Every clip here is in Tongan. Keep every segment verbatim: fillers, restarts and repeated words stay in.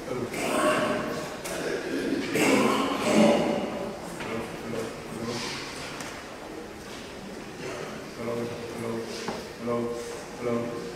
Hello, hello, hello. Hello, hello, hello, hello. Hello, hello, hello.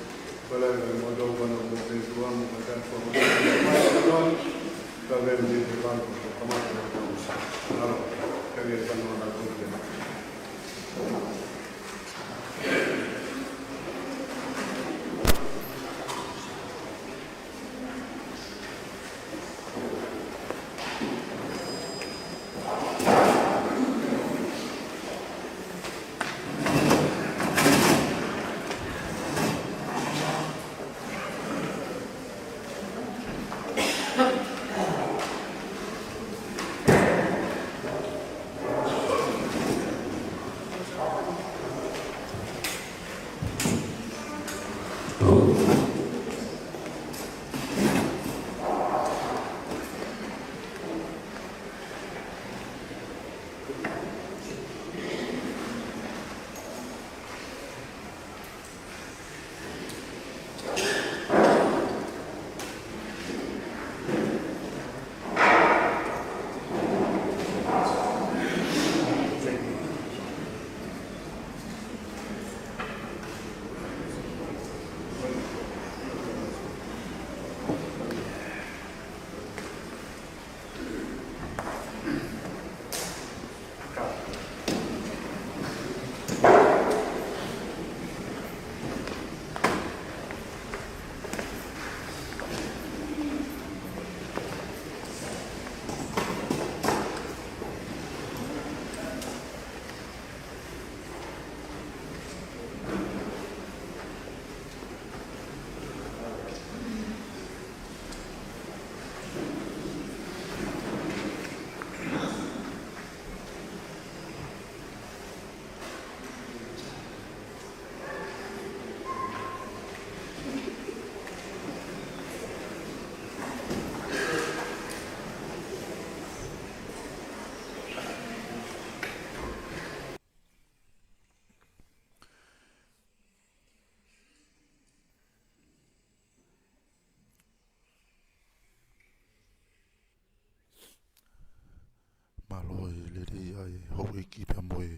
Mālō e lelei ʻa e houʻeiki pea mo e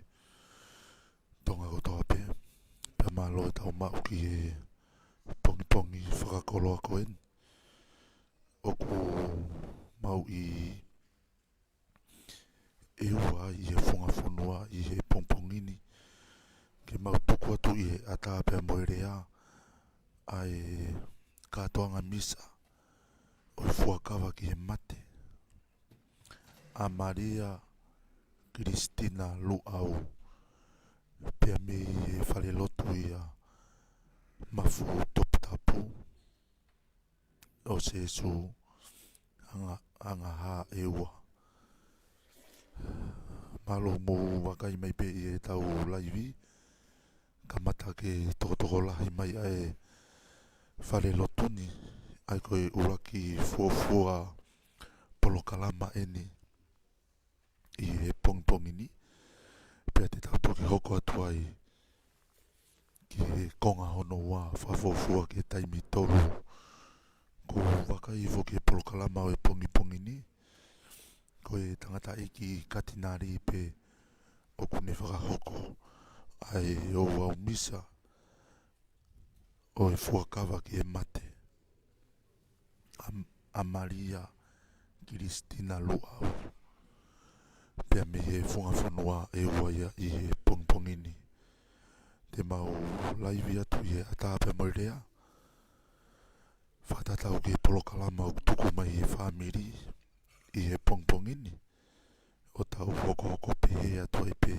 Tonga kotoa pē. Pea mālō e tau maʻu ki he pongipongi fakakoloa ko eni. ʻOku mau ʻi ʻEua ʻi he funga fonua ʻi he pongipongi ni, ke mau tuku atu ʻi he ʻatā pea mo e lea ʻa e kātoanga misa ʻo e fuakava ki he mate ʻa Malia Kilisitina Luʻau, pea mei he falelotu ʻia Mafu Toputapu ʻo Sēsū Anga, Angahā ʻEua. Mālō mou vakai mai pē ʻi heʻetau laivi, kamata ke tokotokolahi mai ʻa e falelotu ni, ʻa ia ko e ʻuluaki fuofua polokalama eni ʻi he pongipongi ni, pea te tau toki hoko atu ai ki he konga hono ua fakafuofua ki he taimi tolu. Ko e vakai foki ki he polokalama ʻo e pongipongi ni, ko e tangataʻeiki katinali pē ʻoku ne fakahoko ʻa e ouau misa ʻo e fuakava ki he mate ʻa, ʻa Malia Kilisitina Luʻau. Pea mei he funga fonua ʻEua ia ʻi he pongipongi ni. Te mau laivi atu ʻi he ʻatā pea mo e lea, fakatatau ki he polokalama ʻoku tuku mai ʻe he fāmili ʻi he pongipongi ni, ʻo tau hokohoko pehē atu ai pē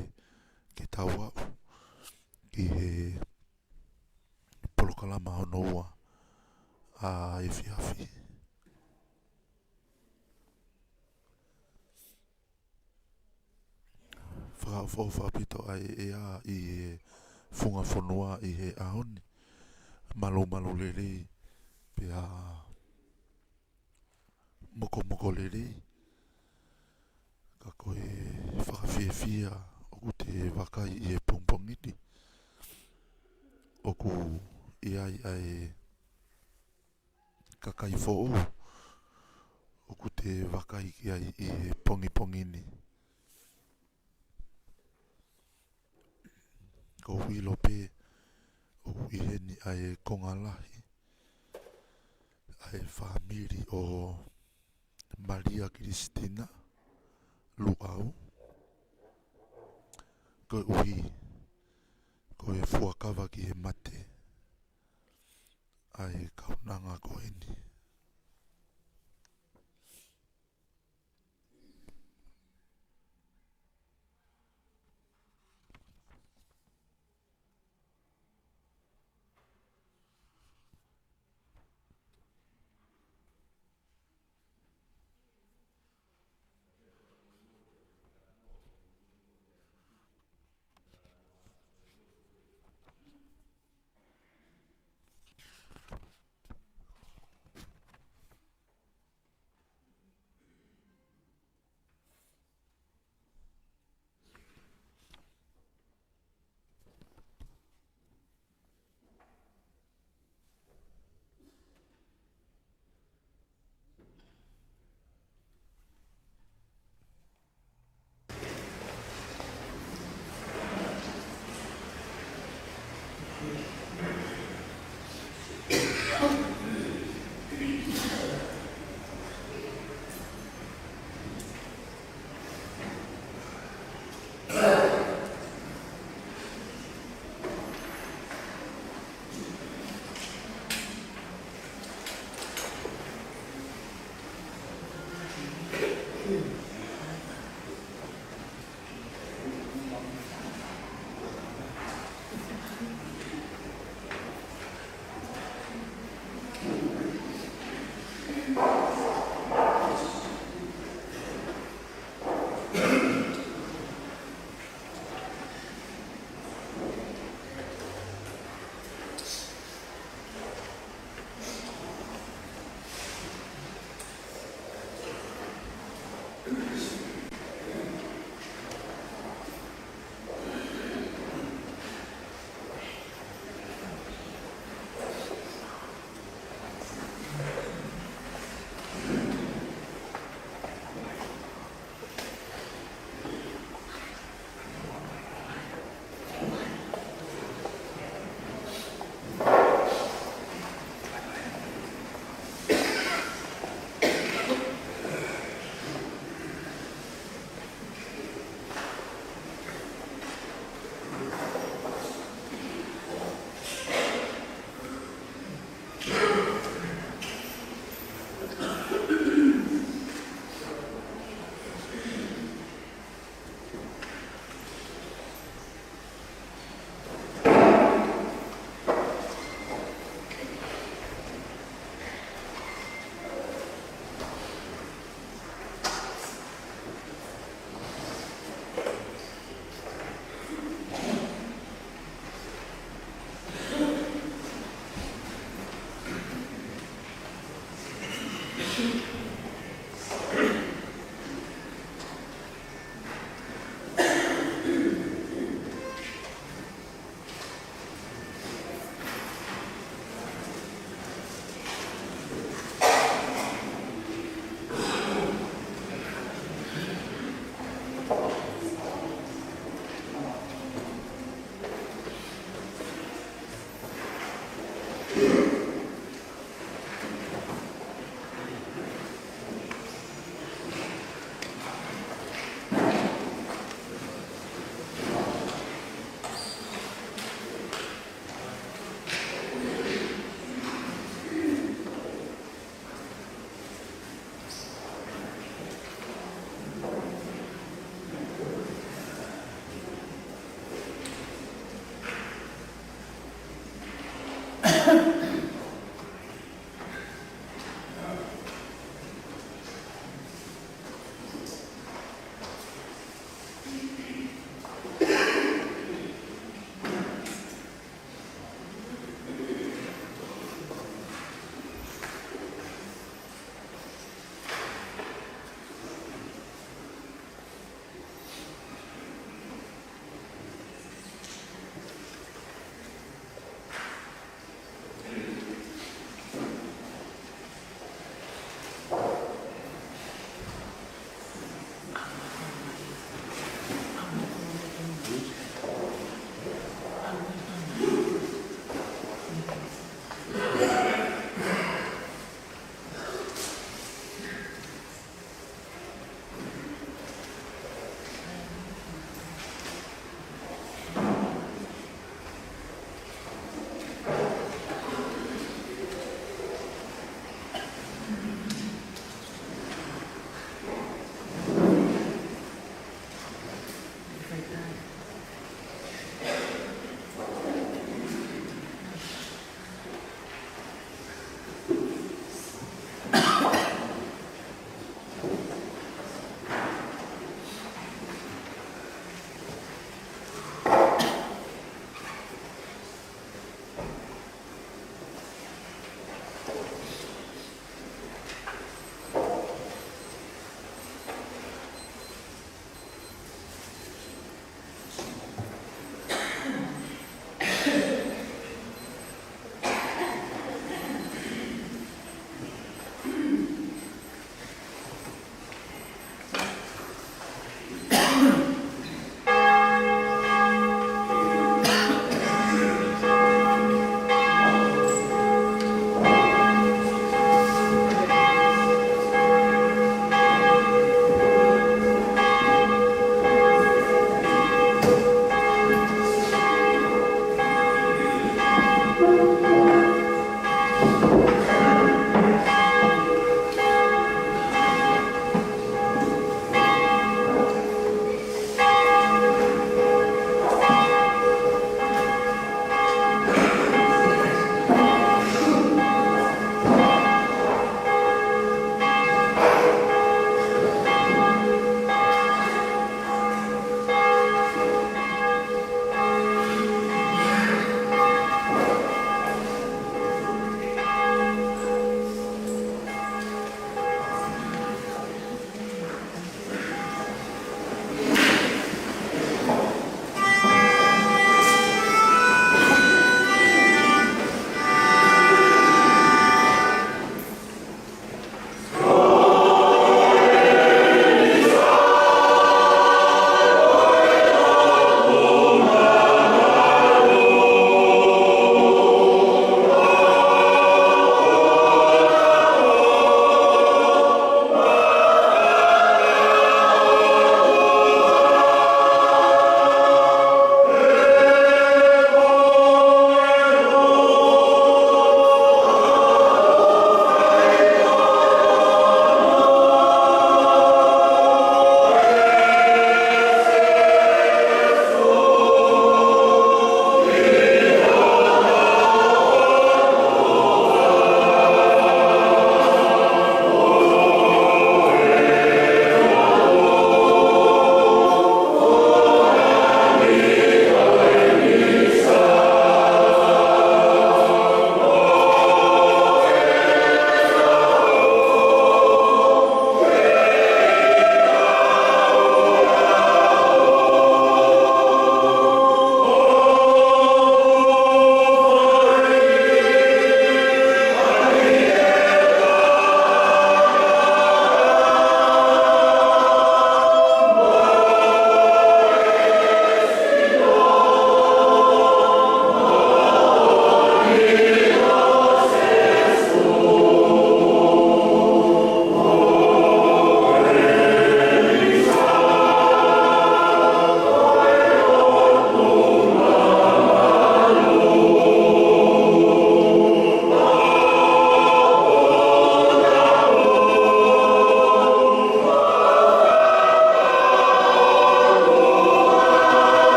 ke tau aʻu ki he polokalama hono ua ʻa e efiafi. Fakaʻofoʻofa ʻaupito ʻa e ʻea ʻi he funga fonua ʻi he ʻaho ni. Mālō, mālō lelei, pea mokomoko lelei. Ka ko e fakafiefia ʻoku te vakai ʻi he pongipongi ni, ʻoku ʻi ai ʻa e kakai foʻou ʻoku te vakai ki ai ʻi he pongipongi ni. ʻOku ou ʻilo pē ʻoku ʻi heni ʻa e konga lahi ʻa e fāmili ʻo Malia Kilisitina Luʻau, koeʻuhi ko e fuakava ki he mate ʻa e kaunanga ko eni.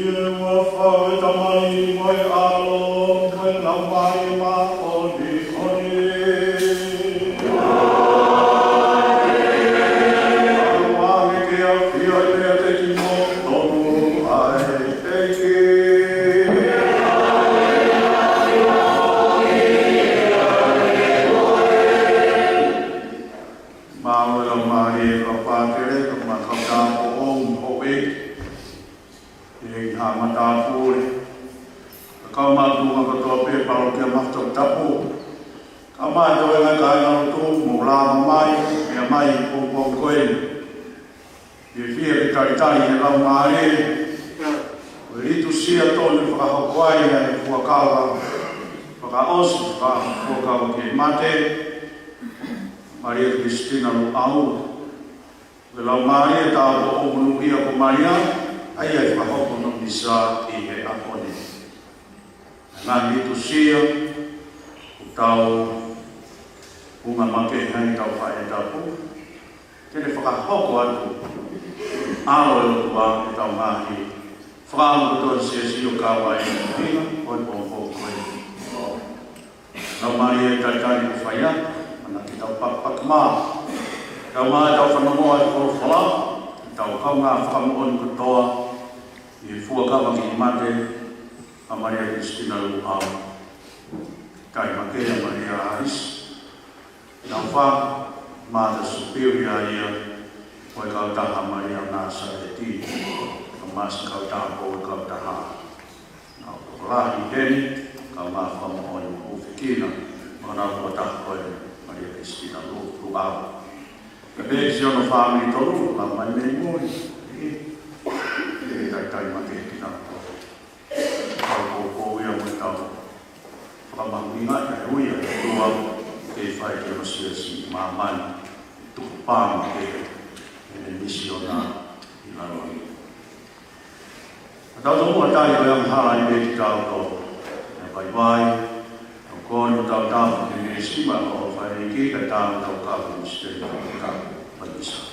ʻI he huafa ʻo e Tamai mo e ʻAlo mo e Laumālie Māʻoniʻoni. ʻAlu ange ke ʻafio ʻiate kimoutolu ʻa e ʻEiki. Mālō e laumālie ʻo e kau pātele, kau ma kau tāupoʻou mo e houʻeiki. ʻI he haʻa matāpule, kau mātuʻa kotoa pē palokia Maʻa Toputapu, kau mai toenga kāingalotu mo lava mai, meʻa mai pongipongi ko eni. ʻI he fie ke talitali he laumālie, ʻo e liturisia tonu fakahoko ai ʻa e fuakava fakaʻosi, fakafuakava ki he mate, Malia Kilisitina Luʻau. Ko e laumālie tāupoʻou monūʻia ko Malia, ʻa ia ʻe fakahoko hono misa ʻi he ʻaho ni. Ngaahi liturisia, ʻoku tau unga makehe ai ʻetau faʻē tapu, ke ne fakahoko atu ʻa e ʻAlo ʻo e ʻOtua ʻi heʻetau ngaahi fānau kotoa ʻi he siasi ʻo kau ai ʻi he ʻuhinga ʻo e pongipongi ko eni. Laumālie, talitali ʻoku fai atu, mana ke tau pakipaki mā. Tau mā, tau fanongo ʻa e folofola, tau kaungā fakamoʻoni kotoa ʻi he fuakava ki he mate ʻa Malia Kilisitina Luʻau. Talitali makehe ʻa Malia Alice Naʻufa, Mother Superior ia ʻo e kautaha Malia Nāsaleti, ʻa e masi kautaha ʻo e kautaha. Naʻa tokolahi heni, kaungā fakamoʻoni mo ʻUfekina, mo e kautaha ko ē Malia Kilisitina Lu-, Luʻau. Pea pehē ki hono fāmili tonu, ʻoku lau mai mei mui. ʻE, ʻe talitali makehe kinautolu. Tau poupou ia mo tau fakamahuʻingaʻi ʻa e ui ʻa e ʻOtua ke fai ki hono siasi ʻi māmani, tukupā makehe ʻene misiona ʻi lalo ni. Ka tau tomuʻa tali ʻa e angahala ʻi he kitautolu. ʻE vaivai, tau koni ʻo tau tau ki he sima ʻo fai ki ka tau tau ka ko mistake tau ka pai misa.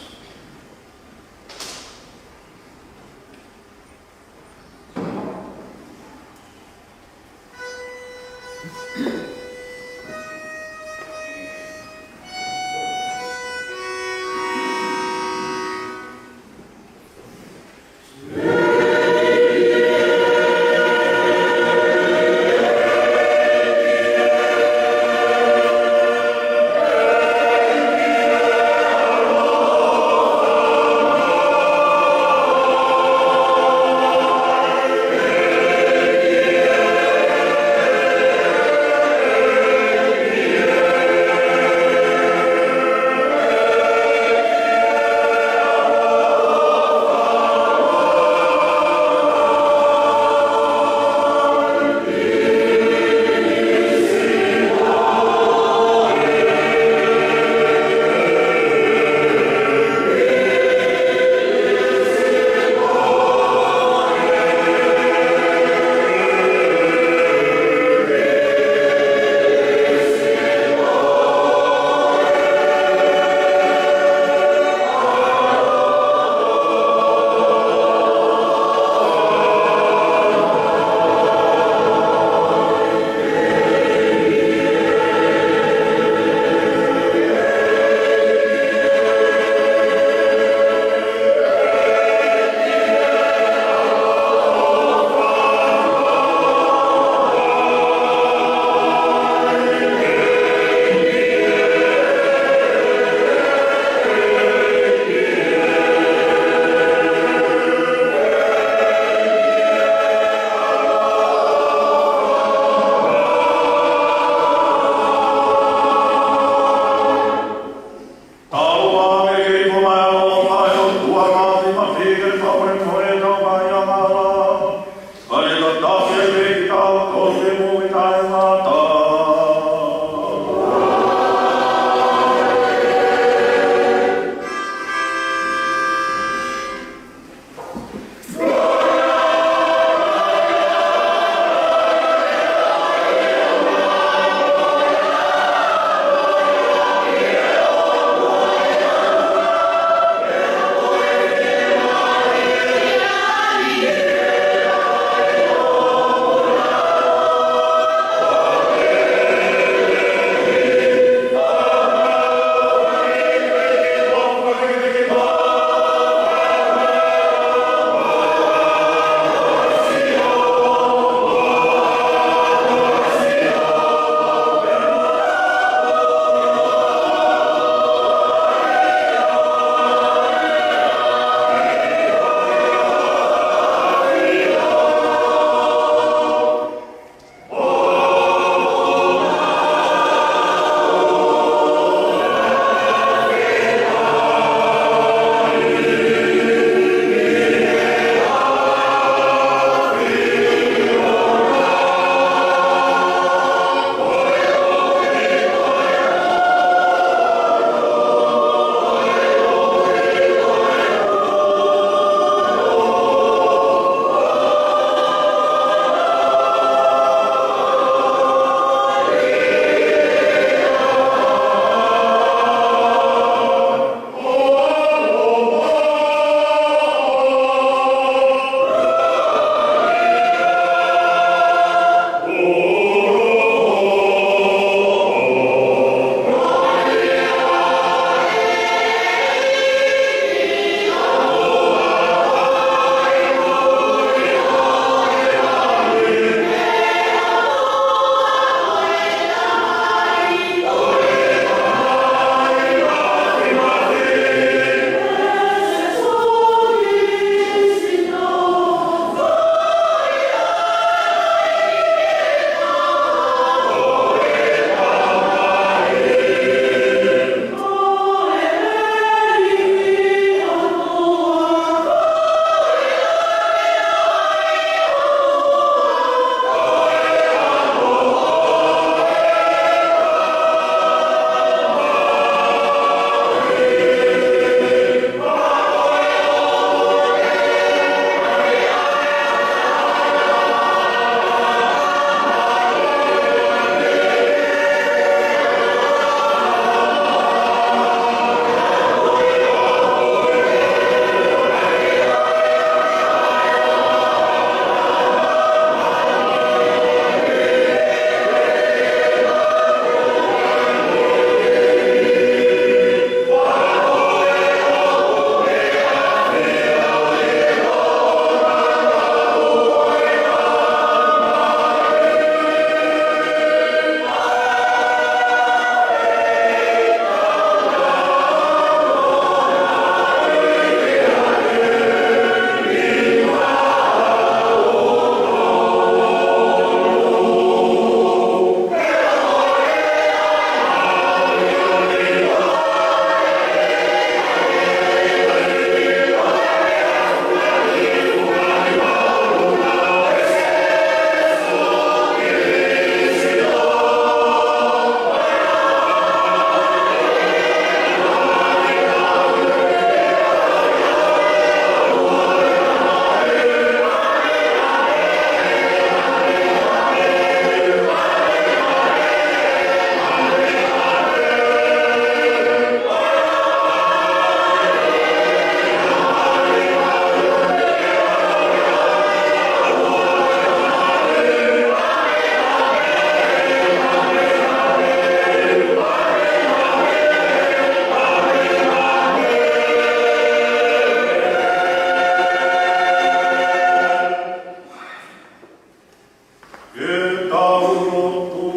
Tau lotu.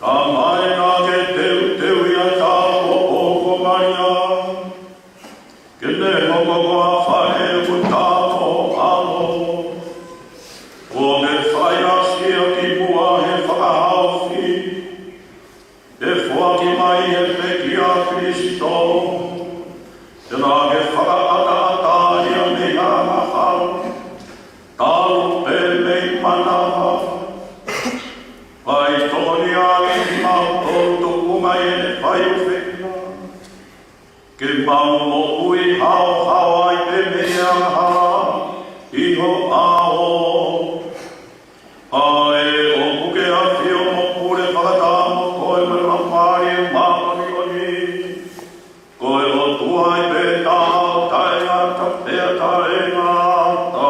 Tamai, naʻa ke teuteuʻi ʻa e tāupoʻou ko Malia, ke ne hoko ko ha faʻē ʻoku tau ʻalo. Kuo ke fai ʻa e sio ki muʻa he fakahaofi, ʻe foaki mai ʻe he pekia ʻa Kilisitō, te naʻa ke fakaʻataʻatā ia mei he angahala, talu pē mei he manava. Faitokoniʻaki kimautolu tuku mai ʻene fai ʻofeina, ke mau moʻui haohaoa ai pē mei he angahala ʻi ho ʻao. ʻA ē ʻoku ke ʻafio mo pule fakataha mo koe mo e Laumālie Māʻoniʻoni, ko e ʻOtua ʻi he taʻengata pea taʻengata.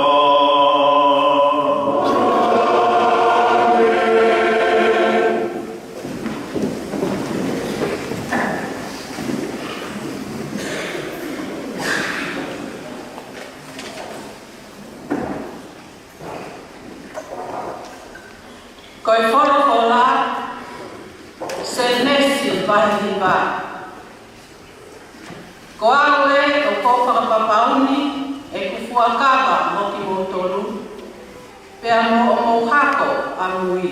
Ko e folofola, Sēnesi vahe hiva. Ko au ē ʻoku ou fakapapauʻi ʻeku fuakava mo kimoutolu, pea mo hoʻomou hako ʻamui,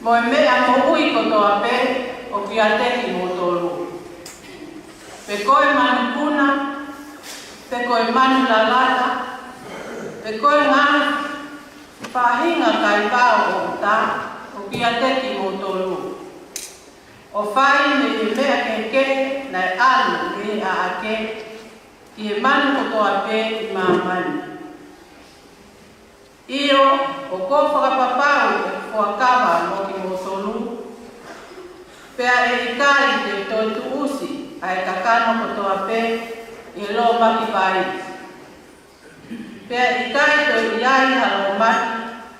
mo e meʻa moʻui kotoa pē ʻoku ʻiate kimoutolu, pe ko e manupuna, pe ko e manu lalata, pe ko e ngaahi faʻahinga kaivao ʻo ʻuta ʻoku ʻiate kimoutolu, ʻo fai mei he meʻa kehekehe naʻe ʻalu mei he ʻaʻake ki he manu kotoa pē ʻi māmani. ʻIo, ʻoku ou fakapapauʻi ʻeku fuakava mo kimoutolu, pea ʻe ʻikai te u toe tuʻusi ʻa e kakano kotoa pē ʻi he lōmaki vai, pea ʻikai toe ʻi ai ha lōmaki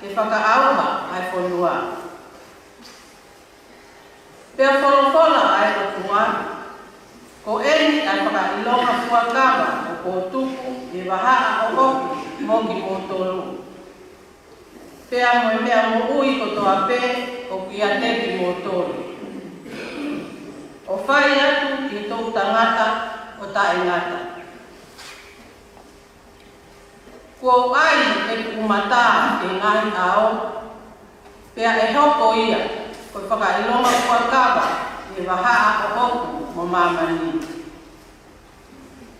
ke fakaʻauha ʻa e fonua. Pea folofola ʻa e ʻOtua, ko eni ʻa e fakaʻilonga fuakava ʻoku ou tuku ʻi he vahaʻa ʻoʻoku mo kimoutolu, pea mo e meʻa moʻui kotoa pē ʻoku ʻiate kimoutolu, ʻo fai atu ki he toʻutangata ʻo taʻengata. Kuo u ʻai ʻeku mata ki he ngaahi ʻao, pea ʻe hoko ia ko e fakaʻilonga fuakava ʻi he vahaʻa ʻoʻoku mo māmani.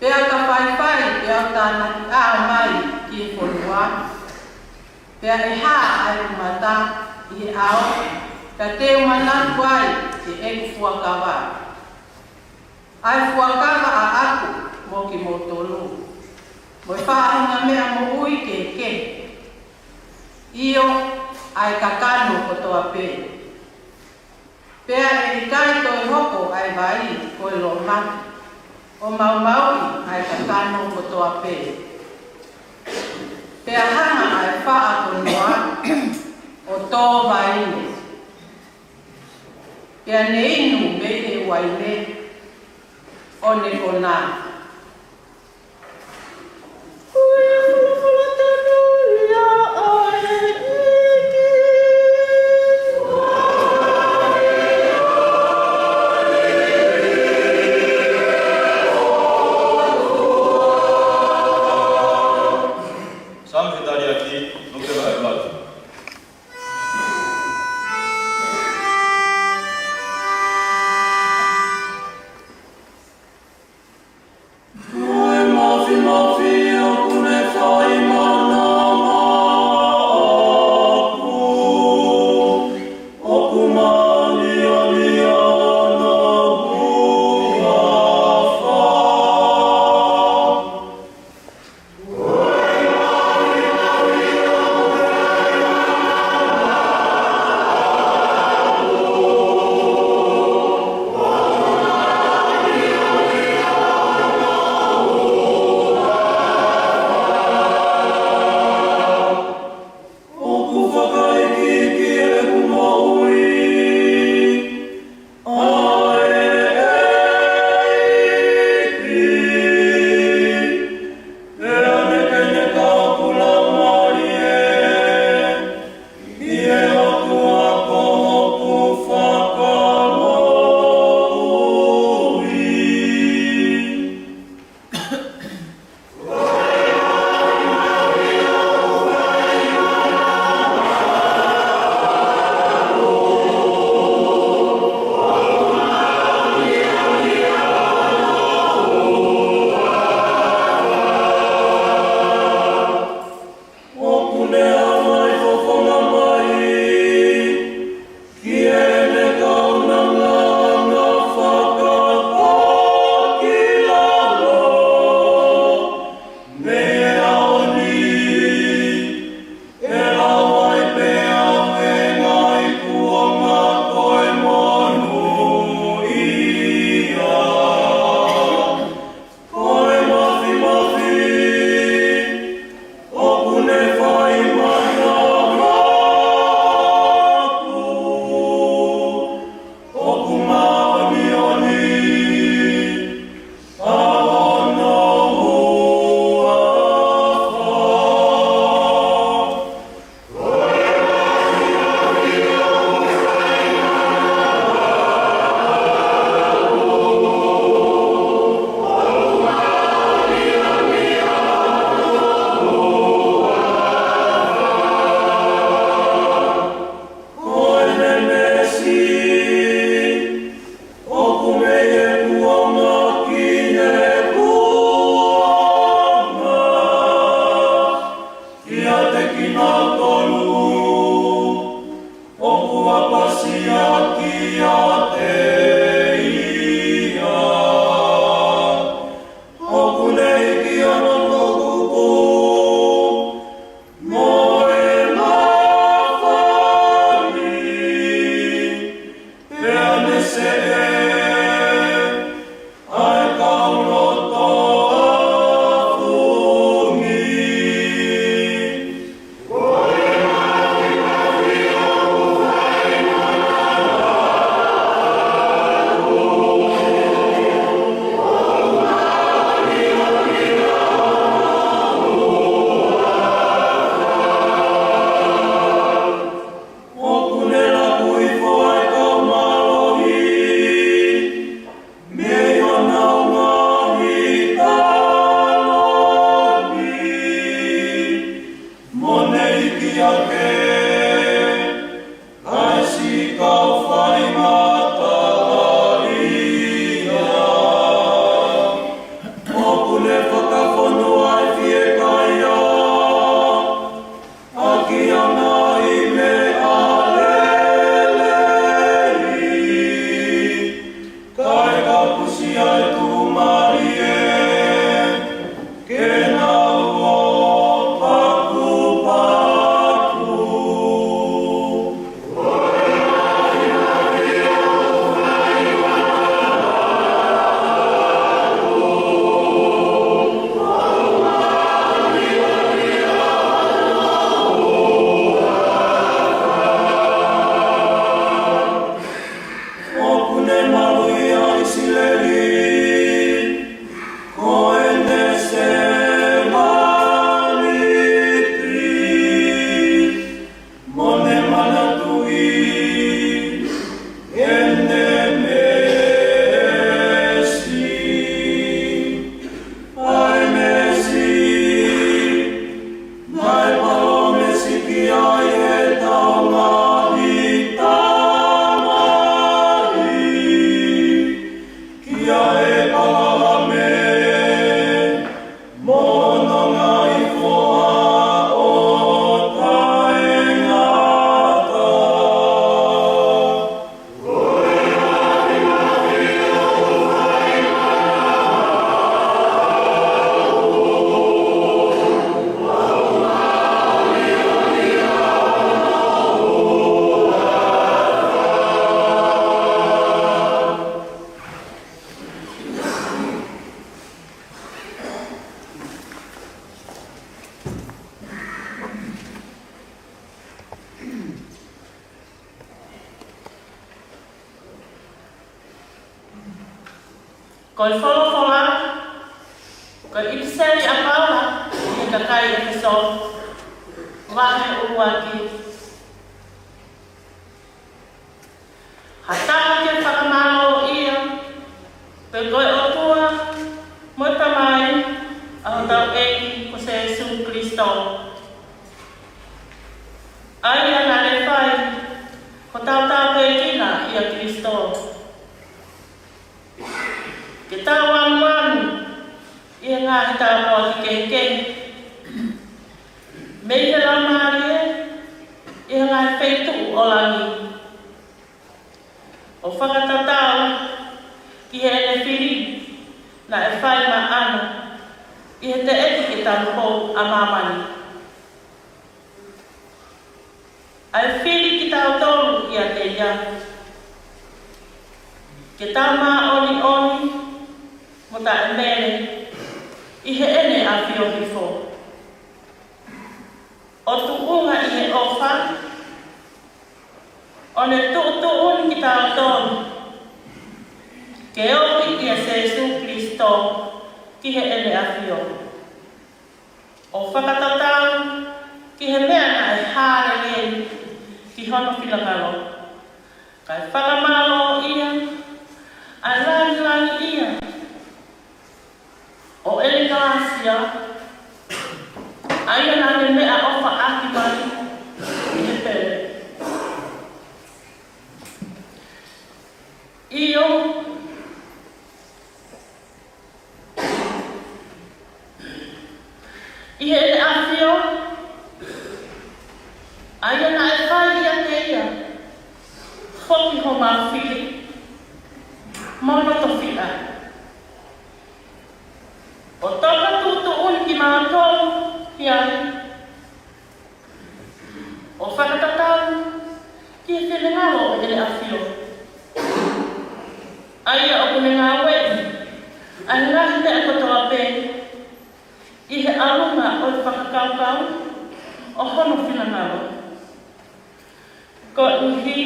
Pea ka faifai pea u tānaki ʻao mai ki he fonua, pea ʻe hā ʻa ʻeku mata ʻi he ʻao, ka te u manatu ai ki heʻeku fuakava, ʻa e fuakava ʻaʻaku mo kimoutolu, mo e faʻahinga meʻa moʻui kehekehe, ʻio, ʻa e kakano kotoa pē. Pea ʻe ʻikai toe hoko ʻa e vai ko e lōmaki ʻo maumauʻi ʻa e kakano kotoa pē. Pea hanga ʻa e faʻa ko Noa ʻo tō vaine, pea ne inu mei he uaine, ʻo ne konā. Ko e folofola tonu ia ʻa e ʻEiki. Saame fetaliaki, loke vahe ua. Ko e mafimafi ʻoku ne fai mana maʻaku, ʻoku māʻoniʻoni ʻa hono huafa. Ko e folofola, ko e ʻipiseli ʻa Paula ki he kakai ʻEfesō, vahe ʻuluaki. Ha taha ke fakamālōʻia, pe ko e ʻOtua mo e Tamai ʻa hotau ʻEiki ko Sēsū Kilisitō. ʻA ia naʻa ne fai hotau tāpuekina ʻia Kilisitō, ke tau anuanu ʻi he ngaahi tāpuaki kehekehe mei he Laumālie ʻi he ngaahi feituʻu ʻo langi, ʻo fakatatau ki heʻene fili naʻe fai maʻana ʻi he teʻeki ke tanupou ʻa māmani. ʻA e fili kitautolu ʻiate ia, ke tau māʻoniʻoni mo taʻemele ʻi heʻene ʻafio hifo, ʻo tuʻunga ʻi he ʻofa, ʻo ne tuʻutuʻuni kitautolu ke ofi ʻia Sēsū Kilisitō ki heʻene ʻafio, ʻo fakatatau ki he meʻa naʻe hā lelei ki hono finangalo, kae fakamālōʻia ʻa e langilangiʻia ʻo ʻene kalāsia, ʻa ia naʻa ne meʻaʻofaʻaki mai ʻi he pele. ʻIo, ʻi heʻene ʻafio, ʻa ia naʻe fai ʻiate ia foki homau fili mo loto fiʻa, ʻo toka tuʻutuʻuni kimautolu ki ai, ʻo fakatatau ki he finangalo ʻo ʻene ʻafio, ʻa ia ʻoku ne ngāueʻi ʻa e ngaahi meʻa kotoa pē ʻi he ʻalunga ʻo e fakakaukau ʻo hono finangalo, koeʻuhi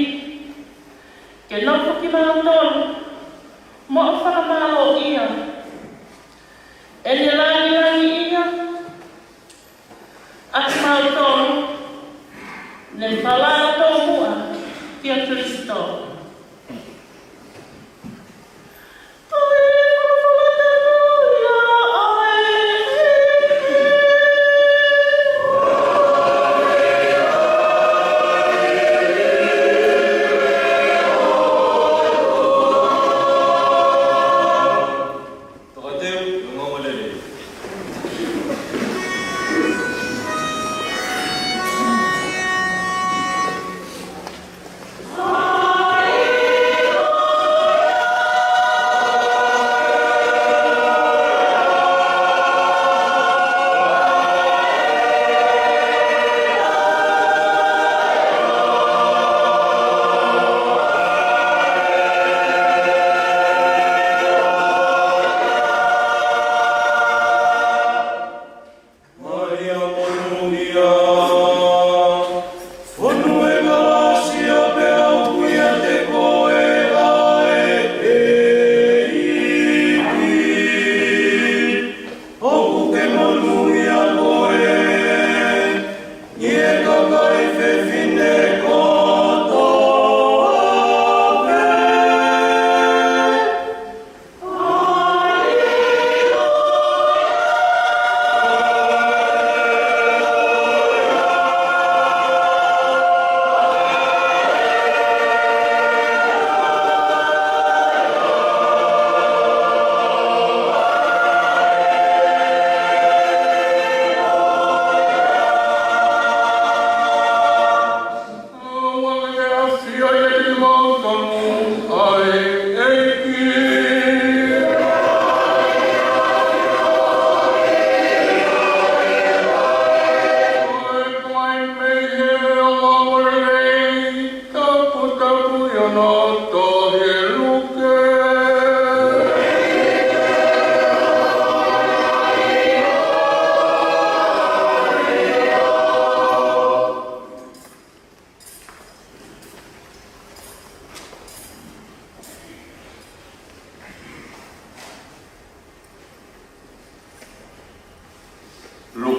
ke nofo kimautolu mo fakamālōʻia ʻene langilangiʻia ʻa kimautolu ne falala tomuʻa kia Kilisitō. Tokateu, ongoongo lelei.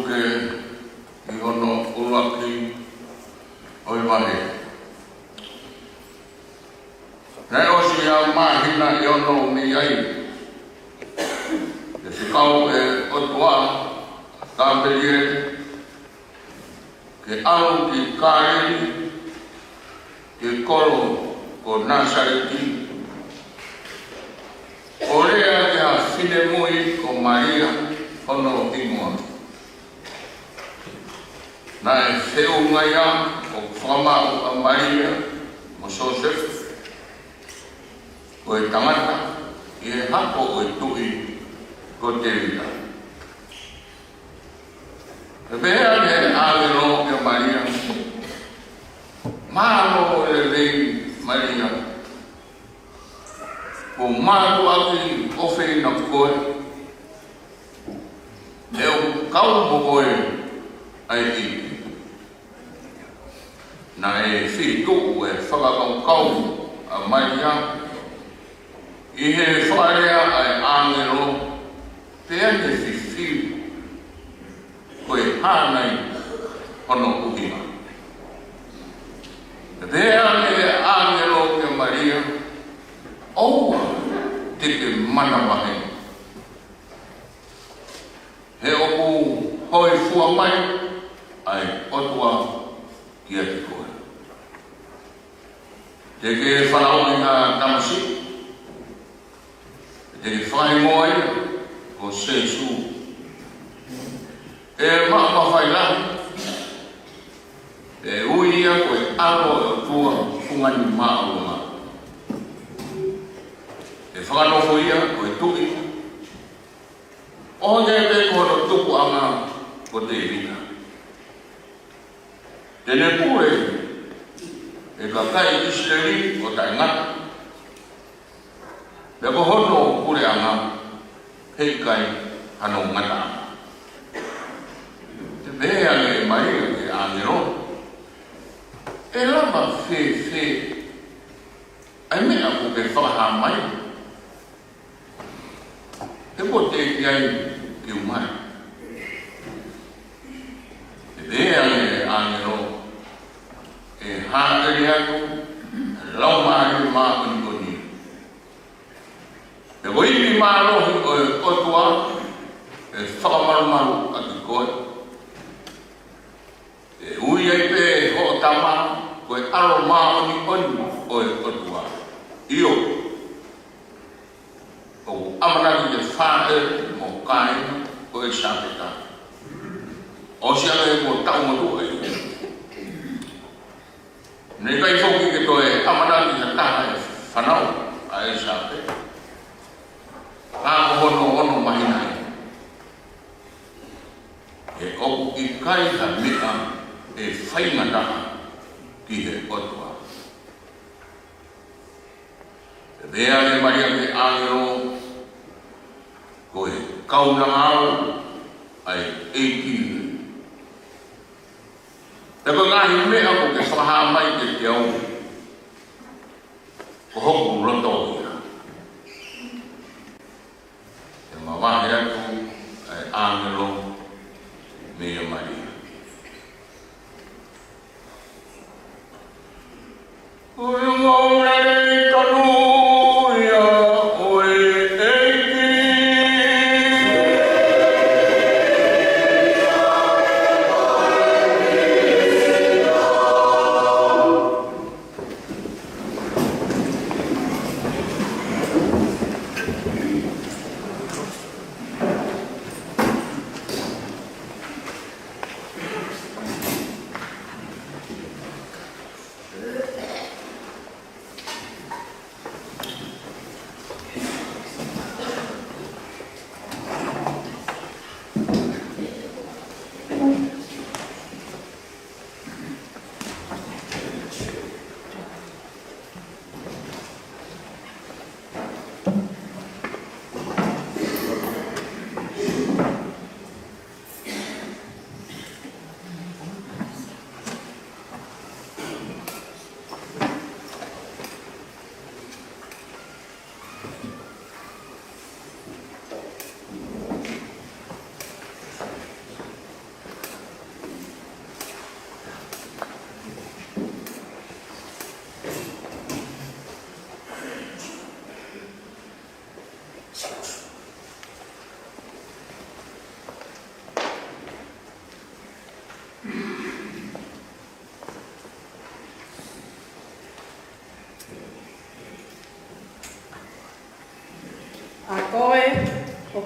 Ke ʻi hono ʻuluaki ʻo e vahe. Naʻe ʻosi ʻa e māhina ʻe ono mei ai, ʻe fekau ʻe he ʻOtua ʻa Kāpelieli ke ʻalu ki Kāleli, ki he kolo ko Nāsaleti, ʻo lea ki ha finemui ko Malia hono hingoa. Naʻe feʻunga ia ʻoku fakamaʻu ʻa Malia mo Siosefa ko e tangata ʻi he hako ʻo e tuʻi ko Tēvita. Pea pehē ange ʻe he ʻāngelo kia Malia, mālō e lelei Malia, kuo mātuʻaki ʻofeina koe, he ʻoku kau mo koe ʻa e ʻEiki. Naʻe fetuʻu e fakakaukau ʻa Malia ʻi he fakalea ʻa e ʻāngelo, pea ne fifili ko e hā nai hono ʻuhinga. Pea pehē ange ʻe he ʻāngelo kia Malia, ʻoua te ke manavahē, he ʻoku hōifua mai ʻa e ʻOtua kiate koe. Te ke fanauʻi ha tamasiʻi, te ke fakahingoa ia ko Sēsū. ʻE maʻu mafai lahi, ʻe ui ia ko e ʻAlo ʻo e ʻOtua Fungani Māʻolunga. ʻE fakanofo ia ko e tuʻi, ʻo hangē pē ko hono tupuʻanga ko Tēvita. Te ne pule ʻa e kakai ʻIsileli ʻo taʻengata, pea ko hono puleʻanga heʻikai hano ngataʻanga. Pea pehē ange ʻe Malia ki he ʻāngelo, ʻe lava fēfē ʻa e meʻa kuo ke fakahā mai, he kuo teʻeki ai ke u mai? Pea pehē ange ʻe he ʻāngelo, ʻe hāʻele atu ʻa e Laumālie Māʻoniʻoni, pea ko e ivi mālohi ʻo e ʻOtua ʻe fakamalumalu ʻaki koe. ʻE ui ai pē hoʻo tama ko e ʻAlo Māʻoniʻoni ʻo e ʻOtua. ʻIo, ʻoku ʻamanaki ke fāʻele mo kāinga ko ʻElisapeta, ʻosi ange kuo taʻu motuʻa ia. Naʻe ʻikai foki ke toe ʻamanaki ha taha ʻe fanauʻi ʻa ʻElisapeta ʻa ko hono ono māhina ia. He ʻoku ʻikai ha meʻa ʻe faingataʻa ki he ʻOtua. Pea pehē ange ʻe Malia ki he ʻāngelo, ko e kaunanga au ʻa e ʻEiki, pea ko e ngaahi meʻa kuo ke fakahā mai kiate au, ko hoku loto ia. ʻE mavahe atu ʻa e ʻāngelo meia Malia. Ko e ngāue lelei tonu ia ʻo e ʻEiki.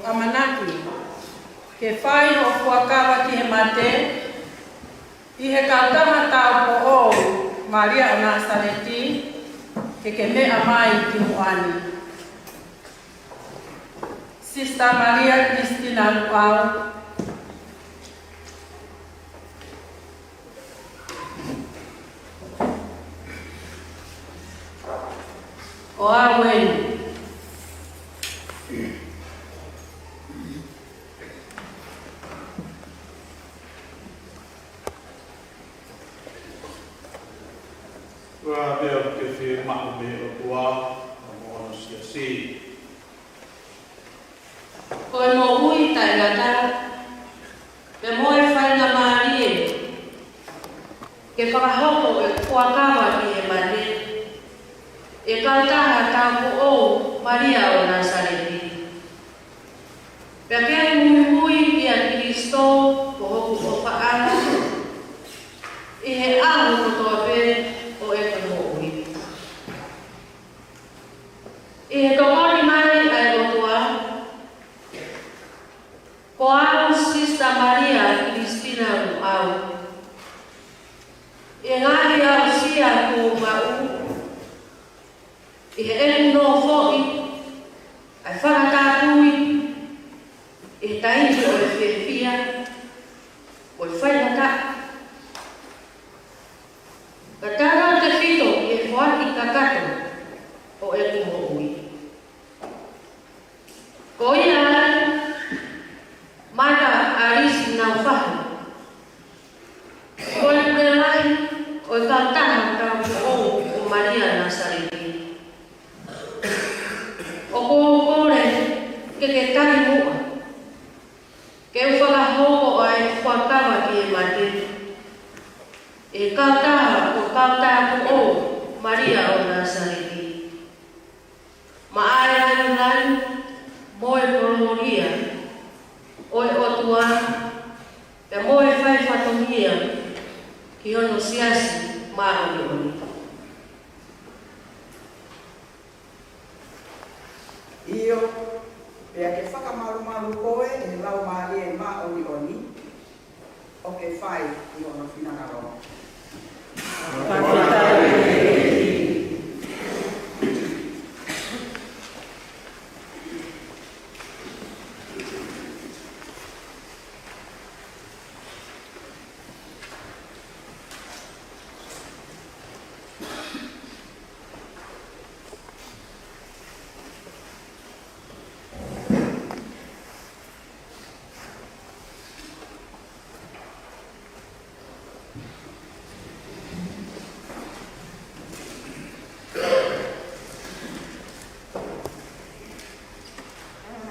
ʻAmanaki ke fai hoʻo fuakava ki he mate ʻi he kautaha taupoʻou Malia ʻo Nāsaleti, ke ke meʻa mai ki muʻa ni. Sister Malia Christina Luʻau. ʻO au eni. Ko e meʻa ke fiemaʻu mei he ʻOtua mo hono siasi. Ko e moʻui taʻengata, pea mo e faingamālie ke fakahoko e fuakava ki he mate ʻi he kautaha taupoʻou Malia ʻo Nāsaleti. Pea ke muimui kia Kalaisi ko hoku ʻofaʻanga ʻi he ʻaho kotoa pē ʻo ʻeku moʻui. ʻI he tokoni mai ʻa e ʻOtua, ko au Sister Malia Christina Luʻau, ʻi he ngaahi aʻusia kuo u maʻu, ʻi heʻeku nofoʻi ʻa e fakatāpui ʻi he taimi ʻo e fiefia, ʻo e faingataʻa, ka tautautefito ʻi he foaki kakato ʻo ʻeku moʻui. Ko ia ai, Mother Alice Naufahu, ko e pule lahi ʻo e kautaha taupoʻou ʻo Malia Nāsaleti, ʻoku ou kole ke ke tali muʻa ke u fakahoko ʻa e fuakava ki he mate ʻi he kautaha ʻo e kautaha taupoʻou Malia ʻo Nāsaleti, maʻá e laulaunoa mo e kolōlia ʻo e ʻOtua, pea mo e fai fatongia ki hono siasi māʻoniʻoni. ʻIo, pea ke fakamalumalu koe ʻe he Laumālie Māʻoniʻoni, ʻo ke fai ʻi hono finangalo.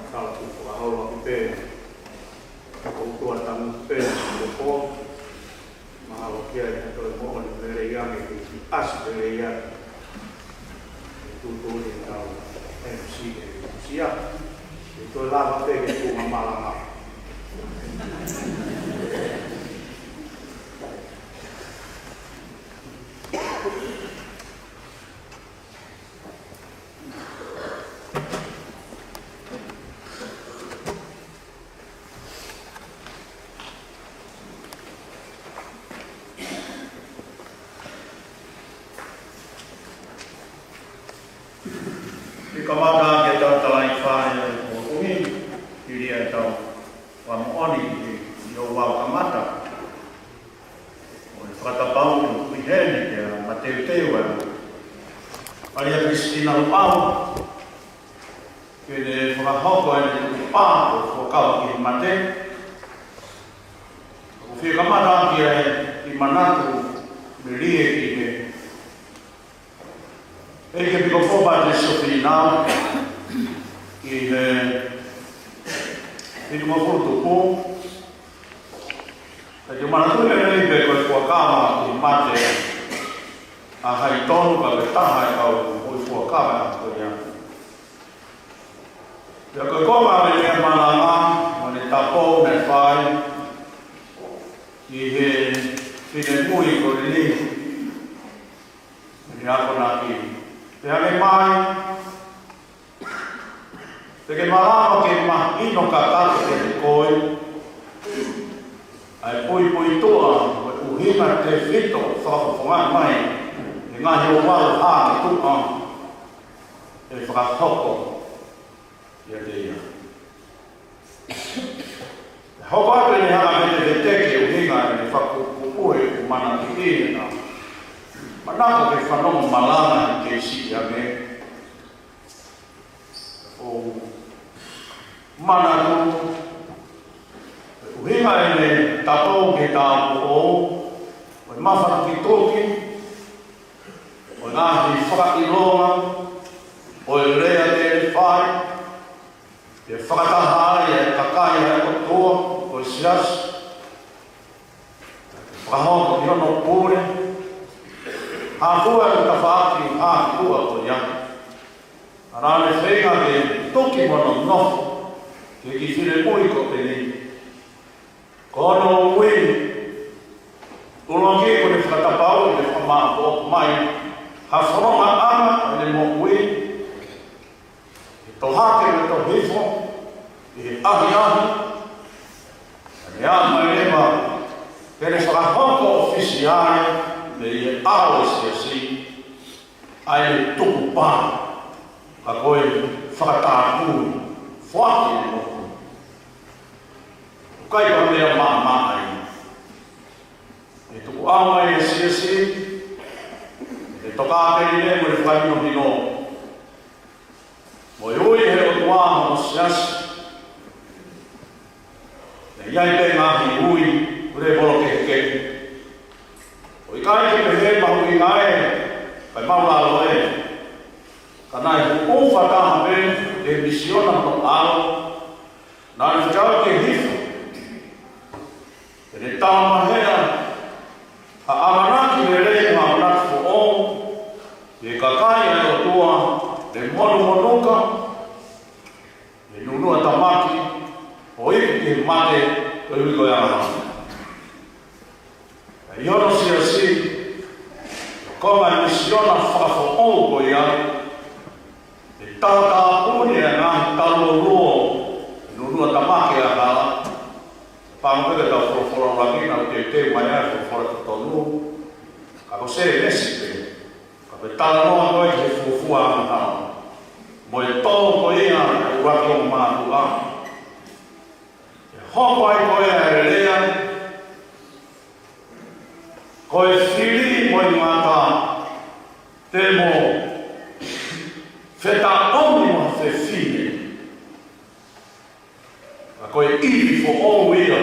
Kala kupu a hawa ki pē, ko tua tangu pē, ko pō. Mahalo kia i ha toe moʻoni pele ia ke ke ʻasi pele ia. Tutu ni tau M C e sia. Ke toe lava pē ke tuʻu mamalanga. ʻI kamata ke tau talai fai e kuo umi, ʻi lia e tau wa moʻoni ki he ʻi o wau kamata. ʻO e fakatapau ʻi heni kia Mateuteu ʻa Malia Christina Luʻau, ke ne fakahoko ʻene tukupā ʻo e fuakava ki he mate. ʻOku fie kamata ki ai ʻi manatu melie ki he ʻEiki Pīkopō Pātisi ʻo Fīnau, ki he Fitungofulu Tupu, ka ke manatuʻi lelei pē ko e fuakava ki he mate ʻa hai tonu ka ko e taha e kau ʻo e fuakava ko ia. Pea ko e konga ʻo e meʻa malanga, mo ʻene tapou naʻe fai, ki he finemui ko eni, ʻene akonaki. Pea ne mai, Te ke malava ke mahino kakato kiate koe ʻa e puipuituʻa mo e ʻuhinga tefito ʻoku fakafofongaʻi mai ʻe he ngaahi ouau hā ki tuʻa ʻe fakahoko kiate ia. Hoko atu ʻene hanga veteveteki ʻuhinga ʻene fakakupuʻi ʻoku manatuʻi ʻena manako ke fanongo malanga he kei siʻi ange. ʻOku manatu ʻuhinga ʻene tapou ke tāpuʻo ʻo e mafatukituki ʻo e ngaahi fakaʻilonga ʻo e lea ke fai ke fakataha ai e kakai ʻa e ʻOtua, ko e siasi, fakahoko ki hono pule, hā fua e tafaʻaki hā ki tuʻa ko ia. Naʻa ne feinga ke tuki mo hono nofo ki he kiʻi finemui ko eni. Ko hono ui, ʻuluaki ko ʻene fakatapau ʻi he fakamāʻopoʻopo mai ha fonongaʻanga ʻo ʻene moʻui, ʻi he tō hake mo e tō hifo, ʻi he ʻahiʻahi, ʻa ia ʻa e maʻu leva, ke ne fakahoko ʻofiisiale mei he ʻao ʻo e siasi, ʻa e tukupā, ka ko e fakatāpui, foaki e moʻui. ʻOku ʻikai ko ha meʻa maʻamaʻa ia. ʻE tukuʻau mai e siasi, ʻe tokāteline mo e fakahinohino. Mo e ui ʻe he ʻOtua hono siasi. ʻE ʻi ai pē ngaahi ui, ʻū lēvolo kehekehe. ʻOku ʻikai ke pehē mahuʻinga ē, kae maulalo ē. Ka naʻe hū fakataha pē, ʻe misiona hono ʻAlo. Naʻa ne fekau ke hifo. ʻE ne talamahea ha ʻamanaki lelei mo ha ʻamanaki foʻou ki he kakai ʻa e ʻOtua, ʻe monumonuka, ʻe nunuʻa tamaki, ʻo iku ki he mate, ko e ui ko e ʻamanaki. ʻI hono siasi, ko e ngaahi misiona fakafoʻou ko ia, ʻe tātāpuni e ngaahi taluluo, nunuʻa tamaki ʻa e hala. Pango pē ke tau folofola ʻuluaki, naʻa ku teuteu mai ʻa e folofola totonu, ka ko Sēnesi pē. Ka ko e talanoa ko ē ki he fuofua angahala. Mo e tō ko ia ʻa e ʻuluaki ongo mātuʻa. ʻE hoko ai ko ē ʻa e lea, ko e fili mo e ngata, te mo fetaʻomi mo ha fefine. Ka ko e ivi foʻou ia,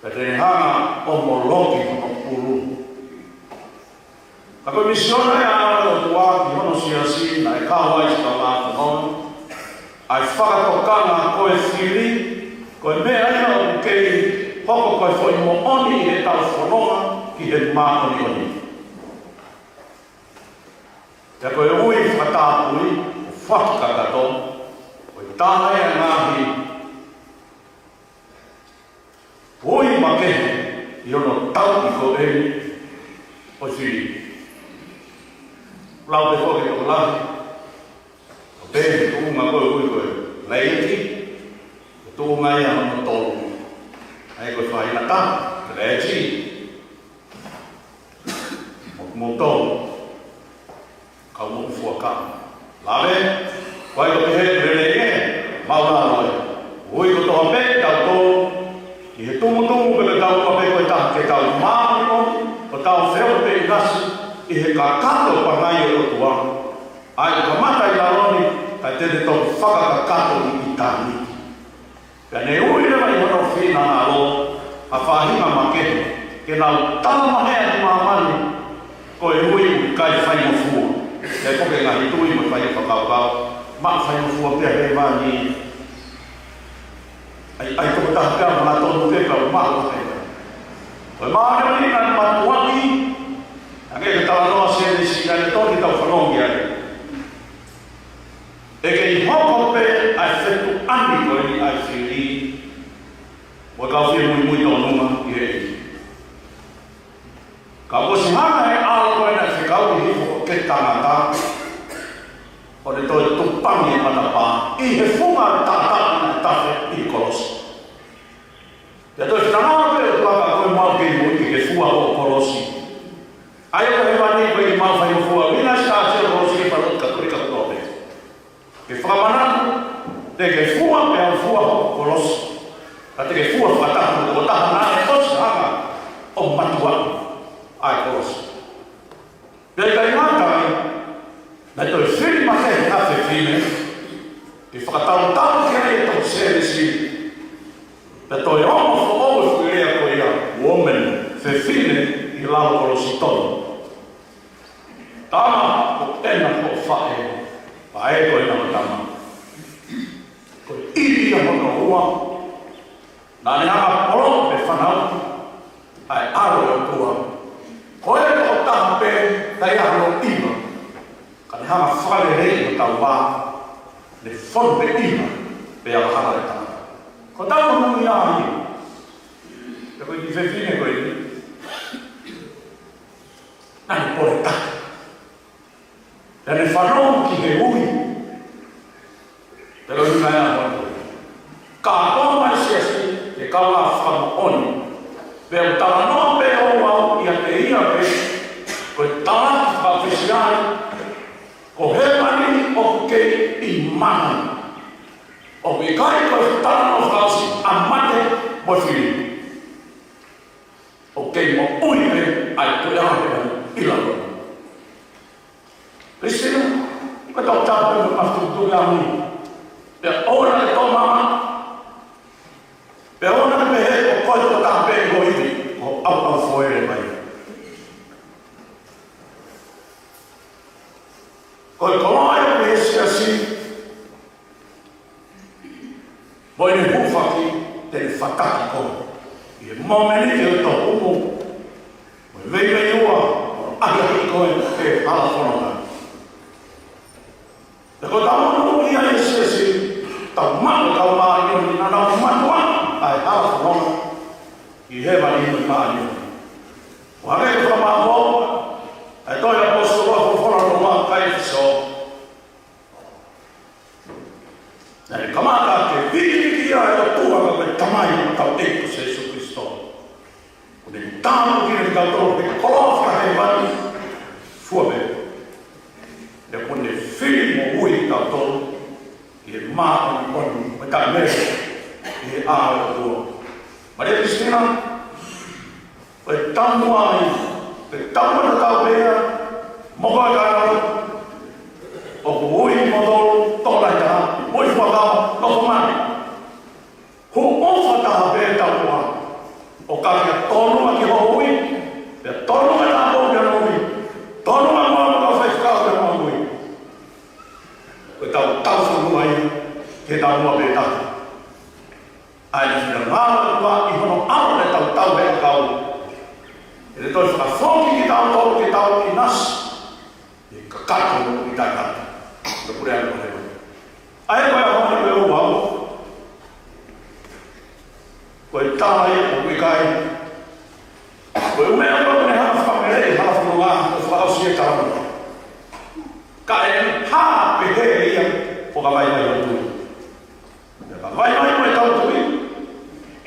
ka te ne hanga ʻo moloki hono pulu. Ka ko e misiona ia ʻa e ʻOtua ki hono siasi naʻe kau ai siʻi kau mātuʻa. ʻA e fakatokanga ko e fili, ko e meʻa ia ʻoku kei hoko ko e foʻi moʻoni ʻi heʻetau fononga ki he māʻoniʻoni. Pea ko e ui fakatāpui, foaki kakato, ko e taha ia e ngaahi ui makehe ʻi hono tauʻi ko eni ʻo e fili. Lau pē foki ʻo lahi, ʻo pehē tuʻunga ko e ui ko e leiti, tuʻunga ia hono tolu. ʻA ia ko e faʻahinga taha, leiti. Mo, mo tolu. Kau mo fuaka. Lave, ko e ʻoku pehē lelei ē, maulalo ē. Ui kotoa pē kitautolu, ʻi he tumutumu pē ke tau ʻoua pē ko e taha ke tau māʻoniʻoni, ʻo tau feohi pē ʻi he ngaahi, ʻi he kakato pangai ʻo e ʻOtua. ʻA ia ʻoku kamata ʻi lalo ni, kae te ne toki fakakakato ʻi ʻitāniti. Pea ne ui leva ʻi hono finangalo ha faʻahinga makehe, ke nau talamahea ki māmani, ko e ui ʻoku ʻikai faingofua. Pea ko e ngaahi tui mo e faingofua fakakaukau, maʻu faingofua pea he mani. ʻAi, ʻai toko taha pea mana tonu pea kau maʻu pea. Ko e māʻoniʻoni naʻe matuʻaki, ʻange ke talanoa Sēnesi naʻe tonu ke tau fanongo ki ai. ʻE kei hoko pē ʻa e fetuʻu ʻa e fili, mo e kau fie muimui tōnunga ʻi he ʻEiki. Ka ʻosi hanga ʻe he ʻAlo ko ē naʻe fekau ke hifo ke tangata, ʻo ne toe tupangi e matapā, Pea toe finangalo pē ʻOtua ka ko e mau kei moʻui ke ke fua hoʻo kolosi. ʻA ia ko e hēvani ko e mau fai mo fua, ʻuhinga ʻa e siasi ʻo e kolosi ke fai ka tuli ka tō pē. Ke fakamanatu, te ke fua pea u fua hoʻo kolosi. Ka te ke fua fakataha mo e tokotaha naʻe ʻosi hanga ʻo mātuʻa ʻa e kolosi. Pea ʻikai ngata ai, naʻe toe fili makehe ha fefine, ke fakatautau ki ai e toʻu sēvesi, pea toe ongo foʻou e foʻi lea ko ia, woman, fefine, ʻi lalo kolosi tolu. Tama, ko ena hoʻo faʻē, faʻē ko ena hoʻo tama. Ko e ʻivi ia hono ua, naʻa ne hanga ʻo poloʻi pē fanau, ʻa e ʻAlo ʻo e ʻOtua. Ko e tokotaha pē, taʻe ʻi ai hano ʻiva, ka ne hanga ʻo fakaleleiʻi hotau vā, ne fonu pē ʻiva, pea hala e tama. Ko ʻetau monūʻia ia. Pea ko e kiʻi fefine ko eni, naʻa ne pole taki. Pea ne fanongo ki he ui. Pea ko e ʻuhinga ia hono. Kātoa mai siasi, ke kau ʻa fakamoʻoni. Pea u talanoa pē ʻoʻou ʻiate ia pē, ko e talaki fakaʻofisiale, ko hēvani ʻoku kei ʻi māmani. ʻOku ʻikai ko e talanoa fakaʻosi ʻa mate mo fili. ʻOku kei moʻui pē ʻa e Puleʻanga ʻi lalo. Kristina, ko e tokotaha pē mo e mafutungatuʻa ia mui. Pea ʻoua naʻa ke tō mama. Pea ʻoua naʻa ke pehē ko koe tokotaha pē ʻi ho ivi, ko ʻauʻau foele mai. Ko e koloa ia ʻo e siasi, mo ʻene hūfaki te ne fataki koe ʻi he mōmeniti ʻo e toʻumu, mo e veiveiua, mo e ʻahiʻahi koe ʻe he hala fononga. Pea ko ʻetau monūʻia ʻi he siasi, tau maʻu ʻetau māʻoniʻoni naʻa nau mātuʻa ʻa e hala fononga ʻi hēvani mo e māʻoniʻoni. ʻO hangē ko e fakamāʻopoʻopo ʻa e tohi ʻa e ʻaposetolo ʻi he folofola ʻa e ʻEfesō. Naʻe kamata ke vikiviki ia ʻe he ʻOtua ko e Tamai ʻo hotau ʻEiki ko Sīsū Kalaisi. Kuo ne tāpuekina kitautolu he koloa fakahēvani, fua pē. Pea kuo ne fili moʻui kitautolu ʻi he māʻoniʻoni mo e taʻemele ʻi he ʻao ʻo e ʻOtua. Maria Kristina, ko e taumuʻa ia, ko e taumuʻa tatau pē ia mo koe kakai. ʻOku ui kimoutolu tokolahi taha, moʻui fuakava, nofo mai. Hū ʻofa taha pē taumuʻa. ʻO ka ke tonu ki hoʻo ui, pea tonu e tāpō ki hono ui, tonu e moa mo e faifekau ki hono ui. Ko ʻetau taufonua ia, ke taumuʻa pē taha. ʻA ia naʻe finangalo ʻa e ʻOtua ʻi hono ʻAlo ke tau tauhi ʻakau. ʻE toe fakafoki kitautolu ke tau ʻinasi ʻi he kakato ʻo e taʻengata. Ko e Puleʻanga ʻo Hēvani. ʻA ia ko e ʻaho ni ʻoku ou ʻalu. Ko e tala ia ʻoku ʻikai. Ko e ʻuhinga ia ʻoku ne hanga ʻo fakameʻa e hala fononga ʻo fakaʻosi e talanoa. Ka ʻe hā pehē ia ʻo ka vaivai ʻo tui. Pea ka vaivai mo e tau tui,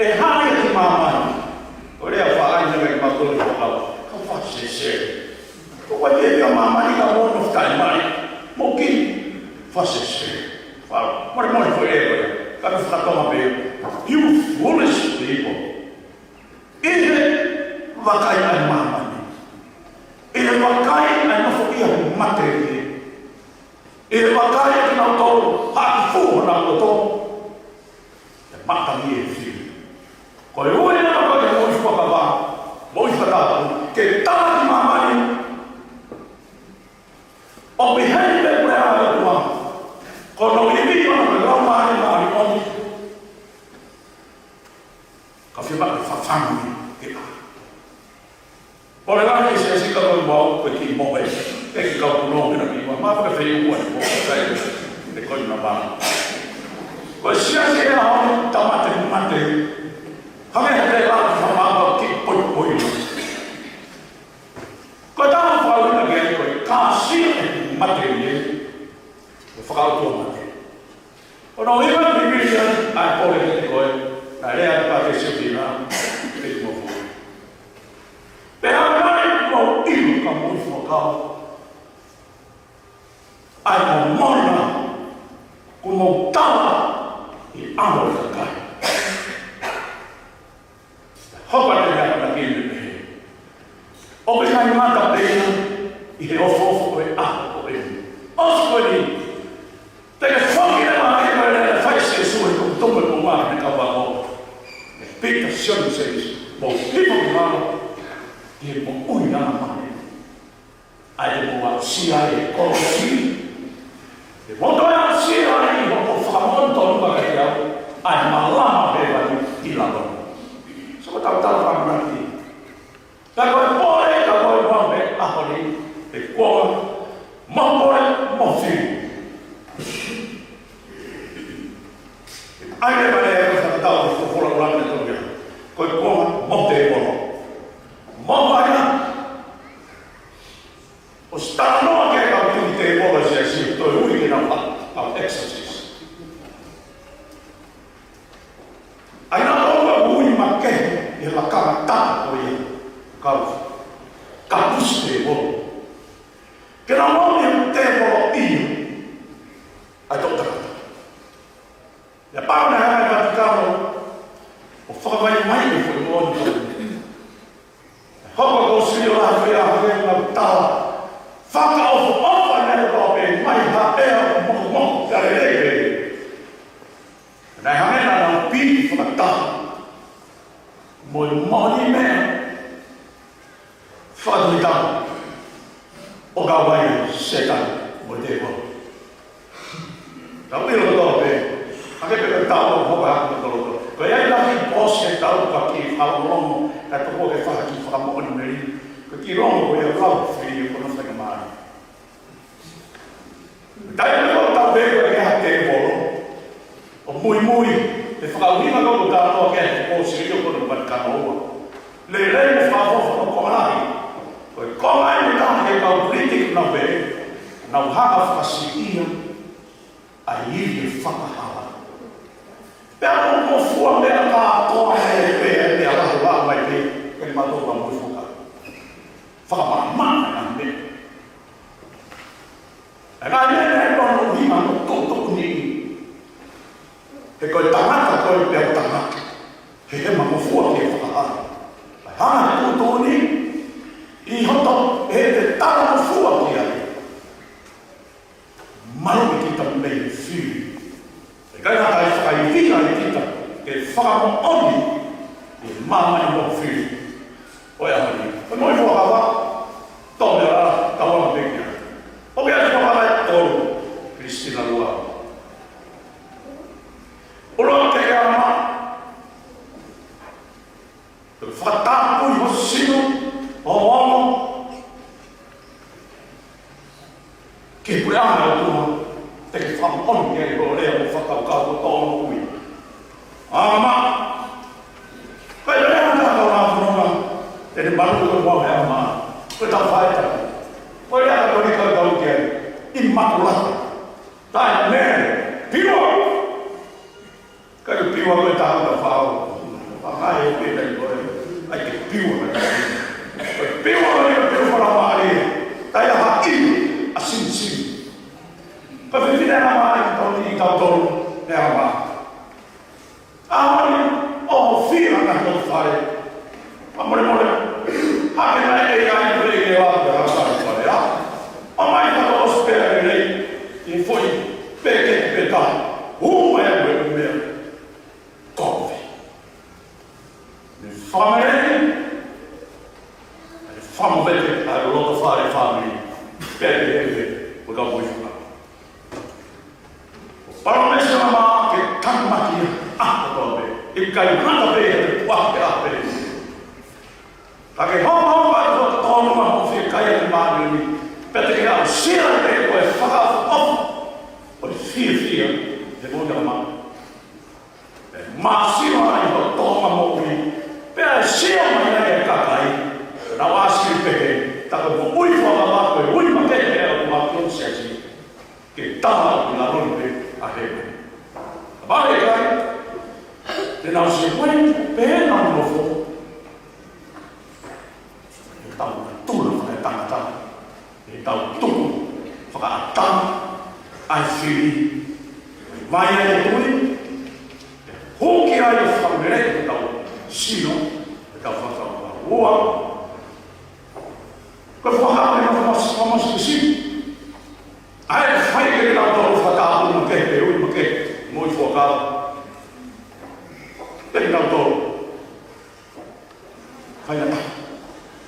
ʻe hā ia ki māmani. Ko e lea faʻahinga kimautolu ʻi he Tonga, kau fakasese. Ko e pehē pē ʻa māmani ka mo no fai mai. Mo ki fakasese. Fa, mole mole ko e lea ko ia. Ka ko e faka-Tonga pē. You foolish people. ʻI he vakai ʻa e māmani. ʻI he vakai ʻa e nofo ia ʻo e mate ia. ʻI he vakai ʻa kinautolu, haʻaki fuʻu honau loto. ʻE matangi e fili. Ko e ui naʻa ko e moʻui fuakava, moʻui fakatapu, ke tala ki māmani. ʻOku ʻi heni pē Puleʻanga ʻo e ʻOtua. Ko hono ivi ʻoku ne lau mai ʻa e māʻoniʻoni. Ka fiemaʻu ke fafangu ke ʻā. Pole lahi e siasi ka ko e mau ko e kiʻi mohe. ʻEiki kau punou mena ki ua. Ma faka fei ua ni ko kai. Te koi na ma. Ko e siasi ʻe ʻaho ni tamate mate. Hangē ha te la ka ma ki poi poi. Ko e tau fau na ke ko e kasi e mate ni. Ko e fakaʻotua mate. Ko hono ʻuhinga ʻoku vivili ai ʻa e pole kiate koe, Siʻi Pita, pea mo Pea ʻai mai mo ʻilo ka mo Fuakava. ʻAi mo mona, ko mo tala ʻi ʻaho ʻo e kakai. Hoko atu e meʻa ko ena ki he pehē. ʻOku ʻikai ngata pē ia ʻi he ʻofoʻofa ʻo e ʻaho ko eni. ʻOsi ko eni. Te ke foki leva ai ko e lea naʻe fai ʻe Sīsū he kutumu e konga ne kau ako. ʻE Pita, Sione, Sēmisi, mou hifo ki lalo, ʻi he moʻui na mane. ʻAi te mou aʻusia e kolosi. Te mou toe aʻusia ai hoʻomou fakamoʻoni tonu kiate au, ʻa e malanga hēvani ʻi lalo. So ko tau tau fakamanaki. Ka ko e pole, ka ko e pole, ʻaho ni, ʻe kuo, mo pole, mo fili. ʻAi e pale e fakatatau ko e folofola ʻa e Tokua. Ko e kuo, mo tēvolo. Mo mai na. ʻOsi talanoa ki ai e kau tuʻi tēvolo ʻi he Siasi, toe ui ke nau ʻalu, ʻalu exorcise. ʻAi na ʻo ka ui makehe ʻi he lakanga taha ko ia, kau kapusi tēvolo. Ke na mau ia tēvolo ia, ʻa e toʻutangata. ʻIa pau naʻe hanga ʻe he Vatikano ʻo fakavaivai e foʻi moʻoni ko eni. Hoko ko Sīsū la fea hake na tala. Fakaʻofoʻofa ne lo pe mai ha ea mokomoko ka lelei. Naʻe hanga ʻe na ʻo piki fakataha mo e moʻoni meʻa fakatuʻitau ʻo kau ai Sētane mo e tēvolo. Tau ʻilo kotoa pē, hake pē ko e tau ʻo hoka hake kotoa. Ko ia ʻi he pōsi he tau ka kiʻi fakalongolongo, ka toko ke fai ha kiʻi fakamoʻoni meli. Ko e kiʻi longo ko ia lau fili ko na fai ka mai. Taimi ko ē ʻoku tau pehē ko e ʻi ai ha tēvolo, ʻo muimui he fakaʻuhinga ko ē ʻoku tau talanoa ki ai he pōsilio ko eni ʻa e Vatikano ua. Lelei mo fakaʻofoʻofa mo konga lahi. Ko e konga eni ʻoku taha he kau critic naʻa nau pehē, nau hanga ʻo fakasiʻia ʻa e ivi ʻo e fakahala. Pea mo, mo fua meʻa kātoa he pē, pea lahi ʻo aʻu mai pē, ke matou ka mo fuka. Fakamaʻamaʻa ʻa e meʻa. ʻE ngaahi meʻa ʻe ono ʻi hano tuʻutuʻuni. He ko e tangata ko e pea tangata. He he mangofua ki he fakahala. ʻE hanga he tuʻutuʻuni. ʻI hoto he te tala mangofua ki ai. Malu ʻe kita mei fili. ʻIkai ngata ai fakaivia ʻe kita ke fakamoʻoni ʻi māmani mo fili. ʻOi ʻaho ni. Ko e moʻui Fuakava, tō mea la, tau anga pē kia. ʻOku ʻi ai e fuakava ʻe tolu, Kilisitiane lua. ʻUluaki ke ke ama, ke fakatapui ho sino, ho ongo, ke pule ana ʻo tuha, te ke fakamoʻoni ki ai ʻo lea mo fakakaukau ko tō moʻui. Ama, ko e lea na ka ʻo na fononga, te ne malu ko e mau he ama, ko e tau faʻeta. Ko e lea ka ko ni ka tau ki ai, ʻi makulata. Tae mea, piwa! Ka ke piwa ko e taha ka fao. Pakae o pē kai ko e. ʻAi ke piwa ka ke. Ko e piwa ka ke piwa fala mai. Tae a haʻi a sinisini. Ka fefine a mai tau ni tau tolu. He a mai. A mai o fila ka tau fale. Ka mole mole. Hake mai e ai ko e ke wa ko e haka fale a. ʻO mai ka tau spare e lei. ʻI foʻi peke peka. Hū mai a ko e mea. Kovi. Ne family. Ne family a loto fale family. Peke peke. Ko ka mo i faka. Palōmesi ʻa e ʻOtua ke tānaki ʻa e kotoa pē. ʻIkai ngata pē he puake a pē. Ka ke hoko hoko atu ko tonu ma mo fie kai ʻa e māmani. Pea te ke aʻusia pē ko e fakaʻofoʻofa. ʻO e fiefia he moʻui ʻa māmani. ʻE māsila ai ho tōma moʻui. Pea ʻe sio mai ai e kakai. Naʻa ʻasi pehē. Ta ko e moʻui Fuakava ko e ui makehe ʻa e ʻOtua ki hono siasi. Ke tala ʻi lalo ni pē ʻa hēvani. Vale kai. Te Nau se wai pē nau nofo. ʻE tau tula fakaetangata. ʻE tau tuku fakaʻatā ʻa e fili. Mai ai e tui. Hū ki ai e fakamele ʻe tau sino. ʻE tau fakakaukau. Ua. Ko e fakahā ʻe nau fakamasi, fakamasi ki sini. ʻA e fai ke tau tau fakatapu ma ke pe ui ma ke. Moʻui fuakava. Te tau tau. Fai na ta.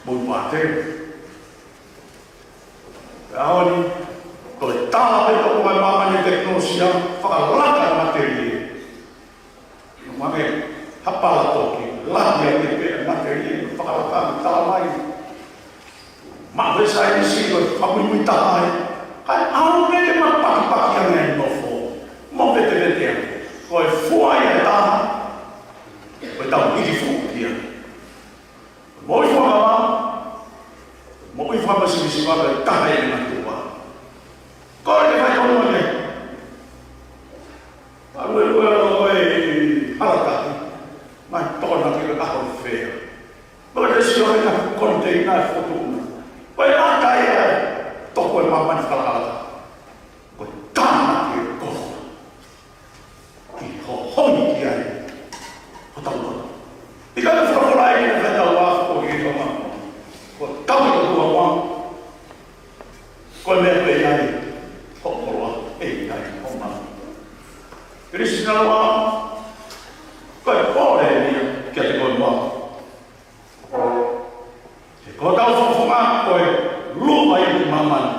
Moʻui pātele. ʻAho ni, ko e tala pē tau mai māmani tekinolosia, fakalaka matelie. Mame, hapala toki, lahi ake pē matelie, fakalaka tala mai. Ma ve saienisi ko e fakamuimui taha ai. Kae ʻalu pē ke ma pakipaki ange e nofo. Mo vetevete ange. Ko e fua ia e taha. Ko e tau hiki fuʻu ia. Moʻui fuakava, moʻui fakamasivesiva ko e taha e ngaahi tuʻa. Ko e fai kono ne. Alu e lue alo ko e hala tahi. Mai tokona ki he ʻaho fea. Mo e sio he ngaahi konteina e fotuna. Ko e ʻata ia, toko e māmani fakahalaka. Ko e tānaki e kofa. Ki hohoi ki ai. Ko tau loto. ʻIkai ke fakakolai ni fai tau a ko ki homa. Ko tau loto ua ua. Ko e meʻa pē ai. Ko koloa. ʻE ai homa. Krisinaloa. Ko e pole ni kia te koe moa. He ko tau fofonga ko e luma i te mamana.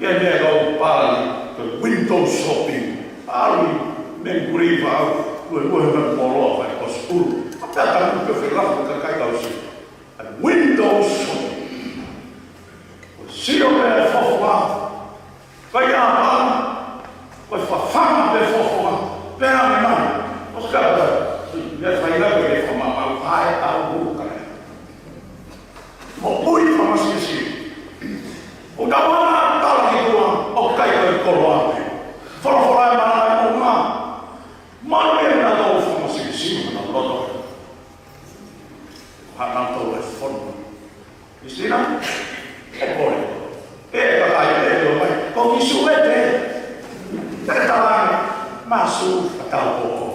Ia mea kau pali, ko e window shopping. Pali, me nguri vau, ko e lue me moloa fai ko sulu. Pea tanu ke fela ko kakai kau si. Window shopping. Ko sio mea fofonga. Ko ia pā, ko e fafanga pē fofonga, pea me mai. ʻOsi ka pē, ia fai la pē ke fama mau, ʻai au hulu ka. Moʻui fakamasivesiva. ʻO tau ana tala ki tua, ʻo kai ko e koloa pē. Folofola e mana e moʻunga. Mana e na tau fakamasivesiva, na loto. Hana tau e fono. Kristina, ʻe kole. ʻE kakai, ʻe tō mai. Ko ki suete. Te tala, masu, ka tau koko.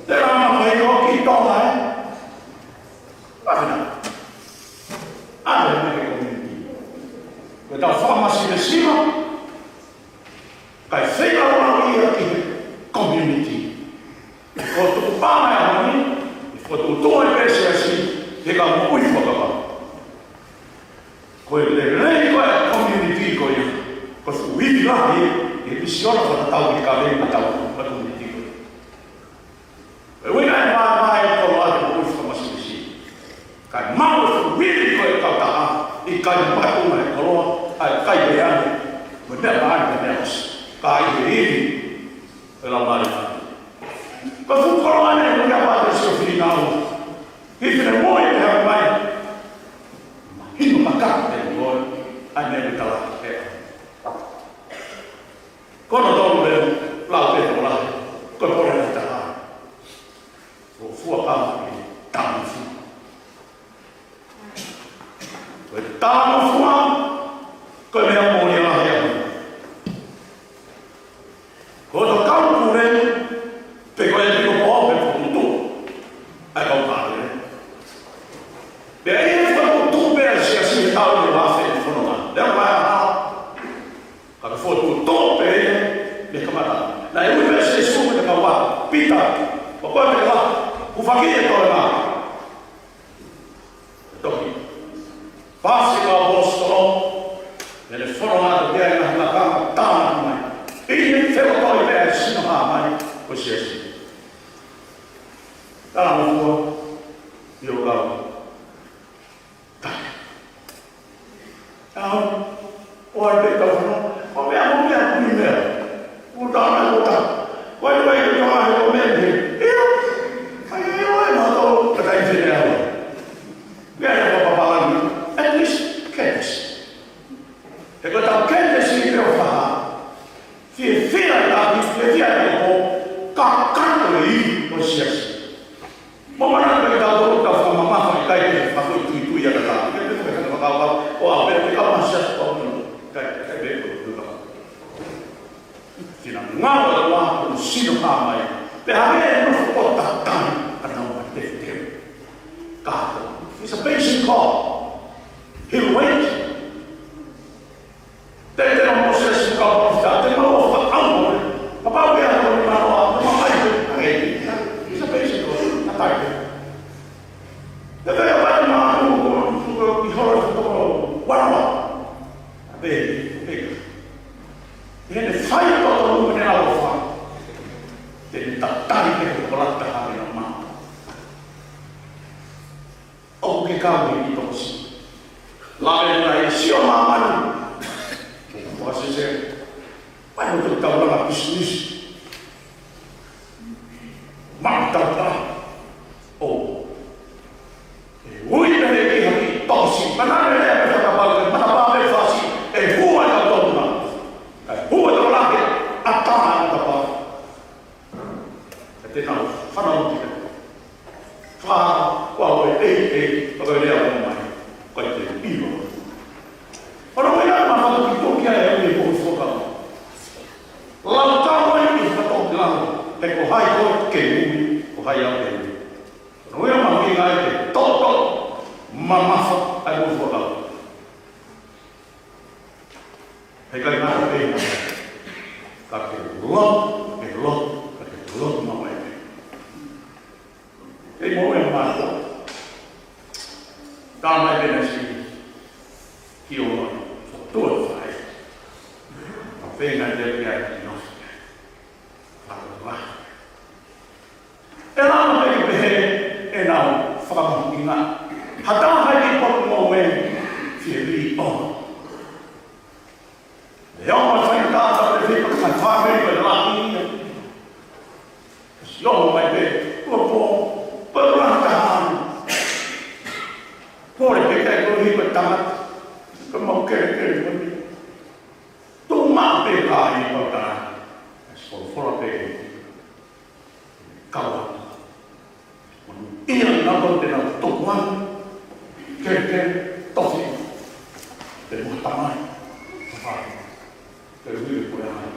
Te la ma kai ko ki tō mai. Mahina. Ane me ke community. Ko tau fakamasivesiva. Kai fei lau lau ia ki he community. Ko tuku pā mai a mani, ko tuku tuku e pēsiasi, he ka moʻui fakapā. Ko e lelei ko e community ko ia, ko fuʻu ivi lahi, e pisiona ko tatau i ka vei tatau, ko e community ko ia. E uina e māmā e koloa te moʻui fakamasivesiva. Kae mau e fuʻu ivi ko e kautaha, ʻikai matu mai e koloa, ʻa e kai e ane, mo e meʻa mai e meʻa ʻosi. Ka ʻi he ivi, e lau mali. Ko e fuʻu koloa ne, mo e apa te sio fili nau. Hi fine moʻui e hau mai. Hino maka te moʻui, ʻa e meʻa me tala e. Ko na tolu le lau pē ko la, ko e pole na taha. Ko fuakava i tamafu. Ko e tamafua, ko e meʻa mōlia lahi a. Ko ta kau kule, pe ko e piko pō, pe ko tutu. ʻAi kau kāre. Pea ʻi he fokotuʻu pē ʻa e siasi he taʻu ʻe uaafe fononga. Lea mai a hao. Ka ke fokotuʻu pē ia, mei he kamata. Naʻe ui pē Sīsū mo e kau ua. Pita, ʻo koe pē la, hūfaki e toe mā. Toki. Pasi kau ʻaposetolo, mei he fononga atu ki ai ngaahi lakanga tānaki mai. ʻI he fekau pē ʻa e sino hā mai, ko e siasi. Tala mo fua, ʻio kau. Au, ʻo ai pē tau fano, ko mea, ko mea, ko mea. Ko tau na, ko tau. Ko ai, ko ai, ko tau na, ko mea, ko mea. ʻIo, ai, ai, ai, na tau, ka tai fene au. Mea ia ko papalani, at least, kētesi. He ko tau kētesi pē ʻo faha. Fie, fie ai tahi, fie, fie ai ko, ka, ka, ko i. Siasi. Mo mana ka tau tau tau fakamamafa ʻikai ke fakafoʻituitui ʻa e tangata. ʻIkai ke fakafoʻi fakakaukau ʻo ʻave ke kau masiasi ʻo ʻikai ke fakafoʻituitui. Sina ngalo ʻa e ʻOtua ʻoku sino hā mai. Pea hangē ʻenau fokotahataha ʻa ʻenau mateuteu. Ka ko e, it's a basic call. He'll wait. Te te o Mōsese ka o Pita, te mau o fakaʻau. Kapau ʻe ʻalu ni manoa, te mau ʻai pē, ʻai pē. It's a basic call. Tatai pē. Te te o ʻai mā, ʻi holo toko wanoa. Pē, pē. He ne fai toko numa ne alofa. Te ne tatali ke ko lata ha me na ma. ʻOku ke kau ʻi toko si. Lave na ʻi sio māmani. Ko Sese. Mai mo te taulanga pisinisi. Mataʻi. ʻO. ʻE ui pē he ki ha ki toko si. Mana ne lea pē fakapau ke mana pā pē fasi. ʻE hua ka tona. ʻE hua toko lake. ʻAtā ʻa tapa. Ka te nau fanau ki te. Fa, kua ʻo e, e, e, ʻo e lea ʻo mai. Kai te ʻilo. ʻOno mai ʻa ma fatu ki toki ai e ui e ko fuaka. Lau tau mai ki fatu ki lau. He ko hai ko ke ui, ko hai au ke ui. ʻOno mai ʻa ma ki ngai ke toto, mamafa, ai ko fuaka. He kai ngā pē. Ka ke lo, ke lo, ka ke lo ma mai. Kei mo e mātua. Ka mai pē na si. Ki o ma. Tō fai. Pē ngā te pia ki no. Ka lo. ʻE lava pē ke pehē ʻenau fakamoʻuhinga. Ha taha ʻi Potungāue fie lī ʻo. ʻE ʻo ma fai taha pē fie paka fāmili pē lahi ia. Kasi ʻo mai pē, ua pō, pē lahi taha. Pole pē kai ko hi pē tangata. Pē mau kelekele pē. Tō ma pē ka i pau taha. Kasi folofola pē. Kau atu. Monūʻia nautolu te nau tuku ʻa e kelekele tofi. Te mo tamai. Tafai. Te ui ko e ʻai.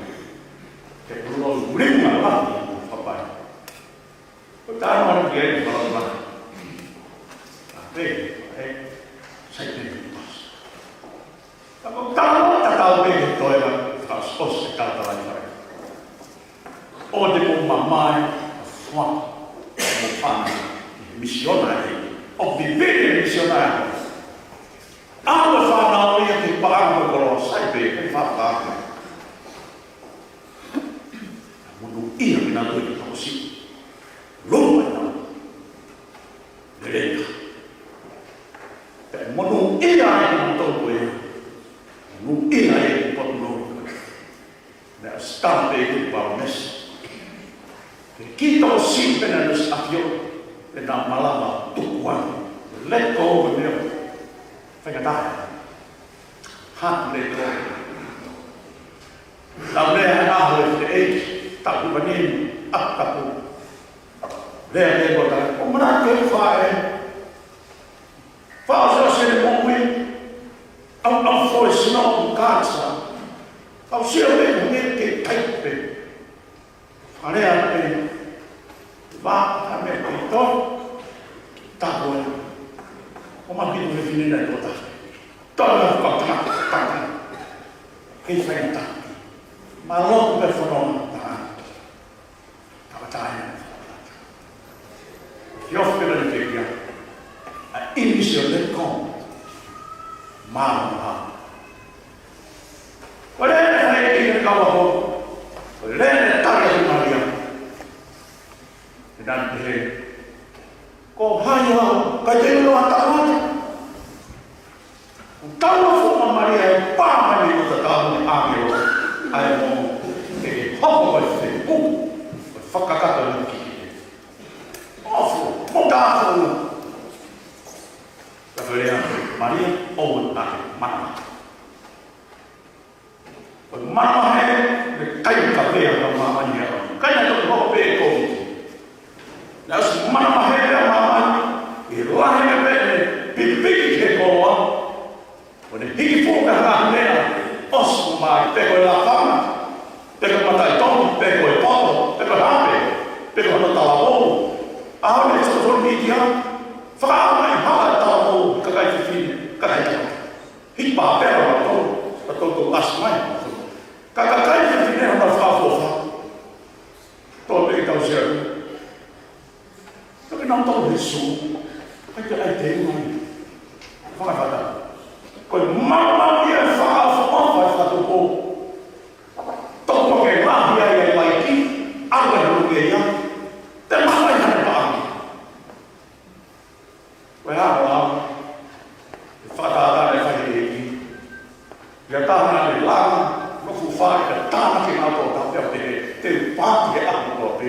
Te ulo ulinga lahi mo fapai. Ko tano anu ki ai mo fapai. Ape, e, sai te mo pas. Ka ko tano tatau pē ke toe la, ka ʻosi ʻosi ke tau talai fai. ʻO te mo mamae, fua, mo fana, misiona e, ʻo vivili misiona e. ʻA mo fana ʻo ia ke paʻanga mo kolo, sai pē, ke fafaka. Monūʻia ke nau tui ki toko si. Loma ina. Leleka. Pea monūʻia ai ki nau toko ia. Monūʻia ai ki Potungāue. Meʻa stamp ʻe ki Palomesi. Ke ki toko si pena no si afio. Pena malama tukuan. Let go of the mail. Faingataʻa. Hat let go. Lau lea ʻa e ʻaho e te ʻeiki, tapu manini, ʻa tapu. Lea lea ko ta, ʻo mana ke fae. Faʻo sio sene moʻui, ʻau ʻau foe sino ʻo kāsa. ʻAu sio me ko me ke taipe. Fakalea pē, vā, ka me pē tō, tapu e. ʻO ma pitu he fine na tō ta. Tō na kua ta, ta, ta. Kei fai ta. Mālō pē fono ta. Ta, ta, ta. Ki ofi pē na ke kia. ʻA ʻimi sio le kō. Mālō ha. Ko e lea ne fai ʻe he kau ako. Ko e lea ne tali ʻe Malia. ʻE nani pehē. Ko hai au, kai te ilo a tau atu. Ko tau a fo ma Malia e pā mai ni ko tatau ni ʻāngelo. ʻAi mo. Ke ke hoko ko e fepu. Ko e fakakakato ni ki ke. Ofo, mo ta fo. Ka ko e lea, Malia, ʻo ake, mana. Ko e mana he, me kai ka pea ka māmani a. Kai na toko hoko pē ko. pe ko e lakanga, pe ko e mataʻitohi, pe ko e poto, pe ko e hape, pe ko hono talavou. ʻAho ni social media, fakaʻaongaʻi hala e talavou, kakai fefine, kakai tangata. Hipa pea la to, la to to last night. Ka kakai fefine ʻoku nau fakaʻofoʻofa. Tō pē ʻetau share. Toki nau tau he sū. ʻAi te, ʻai te ua ni. Fakafata. Ko e maumau ia e fakaʻofoʻofa e fakatupu. Tau pake lahi ai e laiki. Ala e luke ia. Te mawai hana paʻanga. Ko e hā ʻa e fakatātā naʻe fai ʻe he ʻEiki. ʻIa tāna e langa, no fu fai ka tāna ke ngā tō tāpea pē, te u pāki he ʻaho ko pē,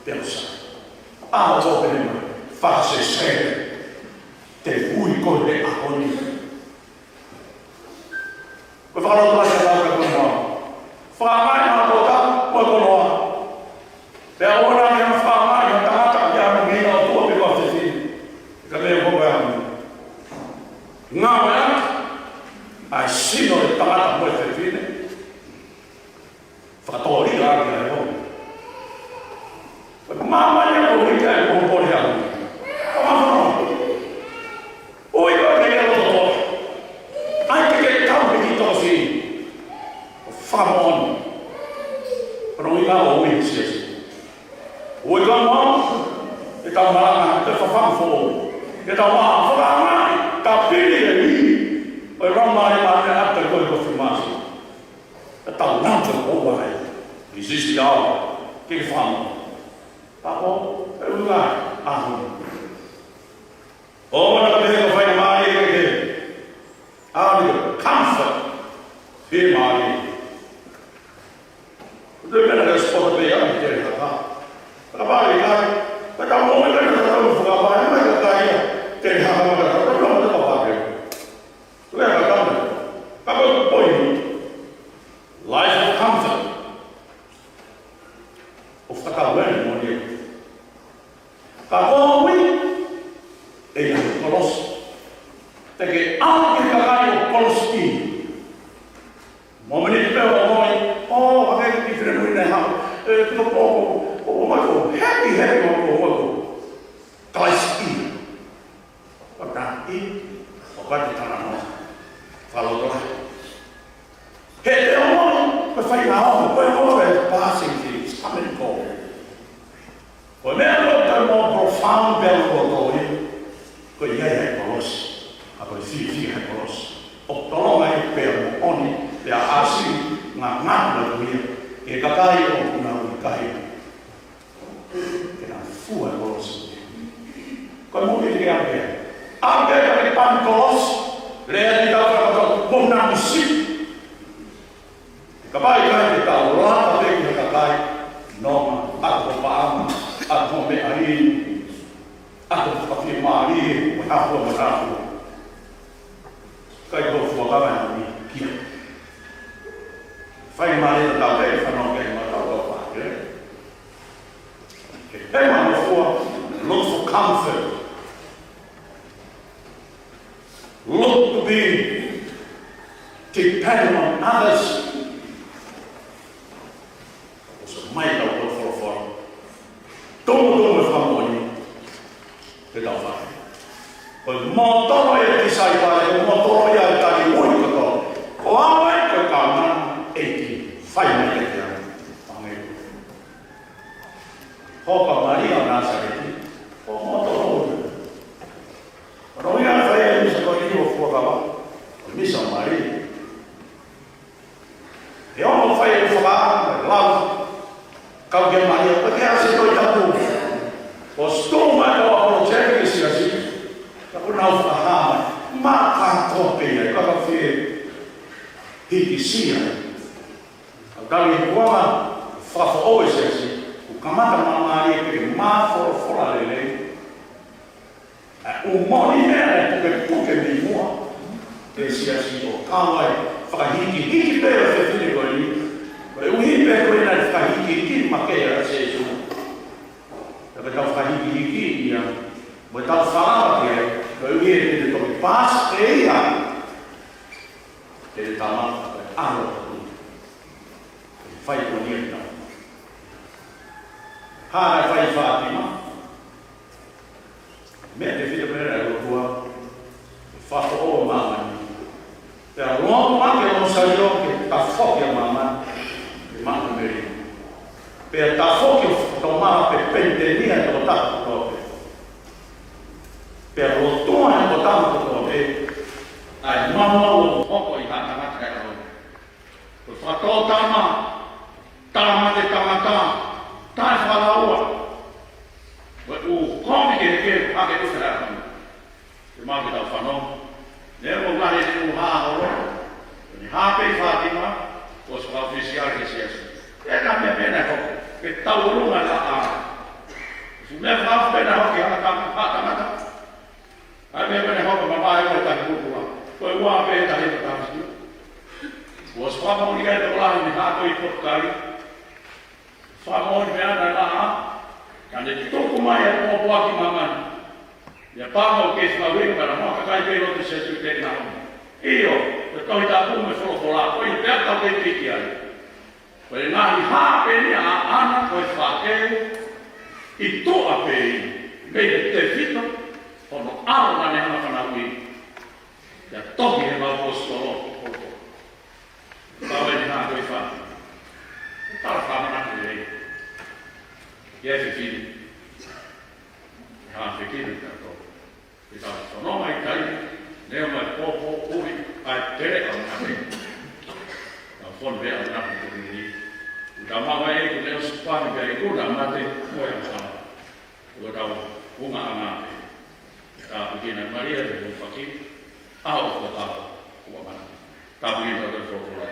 te u sa. ʻAho ko pē mai, fakasesele, te ui ko e ʻaho ni. Ko e fakalotolahi ʻa e lau ka ko e moa. Fakaʻaongaʻi ʻa e kota, ko e koloa. Pea ʻoua naʻa ke fakaʻaongaʻi ha tangata ʻi hono meʻa ʻOtua pe ko ha fefine. Ka mea ko e ʻaho ni. Ngāueʻaki ʻa e sino ʻo e tangata mo e fefine. Fakatōliʻa ʻaki ʻa e ʻOtua. Māmani ʻa e ʻOtua ʻi he ʻaho ni. ʻO māmani. ʻOi, ʻoua te ke loto. ʻAi te ke kau he kiʻi tokosiʻi. ʻO fakamoʻoni. Ko hono ʻuhinga ʻo e ui siasi. ʻOi ka mau, ʻetau malanga, ʻetau fafanga foʻou. ʻEtau fakaʻaongaʻi, ka pili e ui. ʻOi, rama e mane ata ko e ko fimasi. ʻEtau nau te ʻo ai. Is this the hour? Ke ke fakamoʻoni. Pako, e ʻuhinga, ʻaho ni. ʻO, na ka pehē ka fai mai e ke. ʻAho ni, comfort. Fie mai. Te mena ke spot pē ia, te haka. Ka pare kai. Ka tau mo me ka tau mo faka pare, mai ka kai ia. Te haka, ka tau mo faka pare. Te haka, ka tau mo. Ka ko poi. Life of comfort. ʻO fakatau eni mo ni. Ka ko ui, ʻe ia kolosi. Te ke ʻalu ki he kakai ʻo kolosi ki. Mo meni pē ʻo moi, ʻo, ake ki fine mui nei hau. E, pito pō, ʻo, ʻo, ʻo, ʻo, happy, happy, ʻo, ʻo, ʻo, ʻo. Kalaisi. ʻO tā i, ʻo pati tāna noa. Fakalotolahi. He te ono, ko e fai na o, ko e ono e passing things, come and go. Ko e meʻa ko e taha mo profound pea mo ko e, ko ia ia e kolosi, a ko e fiefia he kolosi. ʻO tolonga e pea mo oni, pea ʻasi, ngā ngā na kuia, ke kakai ʻoku nau ʻikai. Ke na fua e kolosi. Ko e moʻoni ke ake. Ake ka ke pani kolosi. Lea ni tau ka tau mo na misi. Ka pai kai ke tau lata pē ki he kakai. Noma, ako paʻanga, ako meʻa inu. Ako fakafiemālie, ako manako. Kai ko fuakava ni kia. Fai mai na tau pē, fanau ke ma tau tau pake. He ʻe maʻu fua, look for comfort. Look to be dependent on others. ʻOku ʻosi mai tau ko folofola. Tumutumu e fakamoʻoni. Ke tau fai. Ko e motoro ia e tisaipale, ko e motoro ia e tali ui kotoa. Ko au ē, ko e kaunanga, ʻEiki, fai mai kiate au. Fangē. Hoko ʻa Malia ʻo Nāsaleti, ko e motoro ia. Ko hono ʻuhinga fai e misa ko e ʻi he fuakava, misa Malia. ʻE ono fai e fakaʻamu, lau. Kau ke Malia, ko e ke ase toi tapu. Ko stoma e kau apologetic ke siasi. Ka ko nau fakahā mai. Ma ka ko pē ia, ka ka fie. Hiki sia. Au tali e kuanga, fakafoʻou e siasi. Ku kamata ma Malia ke ke ma folofola lelei. ʻA, ʻū moʻoni meʻa naʻe pukepuke mei muʻa. Ke siasi ʻo kau ai, fakahikihiki pē ʻa e fefine ko eni. Koeʻuhi pē ko ena fakahikihiki ma ke ʻa Sēsū. Ka ke tau fakahikihiki ia, mo tau falala ki ai, koeʻuhi ʻe te toki pasi ʻe ia. Ke te tama, ʻa e ʻalo. Fai ko eni ʻa e tau. Hā e fai Fātima. Meʻa tefito pē ʻa e ʻOtua. Fakafoʻou māmani. Pea lotu mai ki Losalia ke tafoki ʻa māmani. Ke maʻu Mele. Pea tafoki ʻo Tōmasi pē Penitenia ʻe tokotaha kotoa pē. Pea lotua ʻe tokotaha kotoa pē. ʻA e maumau ʻoku hoko ʻi he tangata ʻe au. Ko e fakatōtama, tāmate tangata, taʻefaʻalaua. Ko e ʻū kovi kehekehe, hake ʻuta ʻa e ʻaho ni. Ke mau ke tau fanongo. Neongo ngaahi ʻū hā holo. Ko eni hā pē ʻi Fātima, ko e fakafisiale ki he siasi. Pea ka meʻa pē naʻe hoko. Ke tau ʻolunga ʻa e ʻā. Ko e meʻa fakaʻofoʻofa pē naʻe hoko ki he tangata, tangata. ʻA e meʻa pē naʻe hoko mamae ʻo e tahi pupula. Ko e ua pē tahi pē tahi. Kuo ʻosi fakamoʻoni ki ai e tokolahi mei he hā ko ē ʻi Potukali. Fakamoʻoni pē ʻa e laʻā. Ka ne tuku mai ʻa e pōpoaki māmani. ʻIa pā mau ke fakauinga ka na maka kai pē lotu se tu te na hono. ʻIo, ko e Tohi Tapu mo e folofola. Ko ia pē ʻa e tau kei piki ai. Ko e ngaahi hā pē eni ʻaʻana ko e faʻē ʻi tuʻa pē eni, mei he tefito, hono ʻAlo naʻa ne hanga fanauʻi. ʻIa tohi he mau ʻaposetolo. Pau eni hā ko e faʻē. Tala fāmana ke lei. ʻIa fifili. Hā fekina ka tō. Ke tau fanongo mai ki ai, neongo e pōpoaki ʻuli ʻa e pele ʻamanaki. Tau fonu pē ʻamanaki ki he ʻEiki. ʻOku tau maʻu ai ʻeku leʻo sipani pē ʻi ʻuna mate mo e ʻamanaki. ʻOku tau hunga ʻanga pē. Tāpuekina Malia te u faki. ʻAho ʻoku tau ʻamanaki. Tāpuekina te u folofola.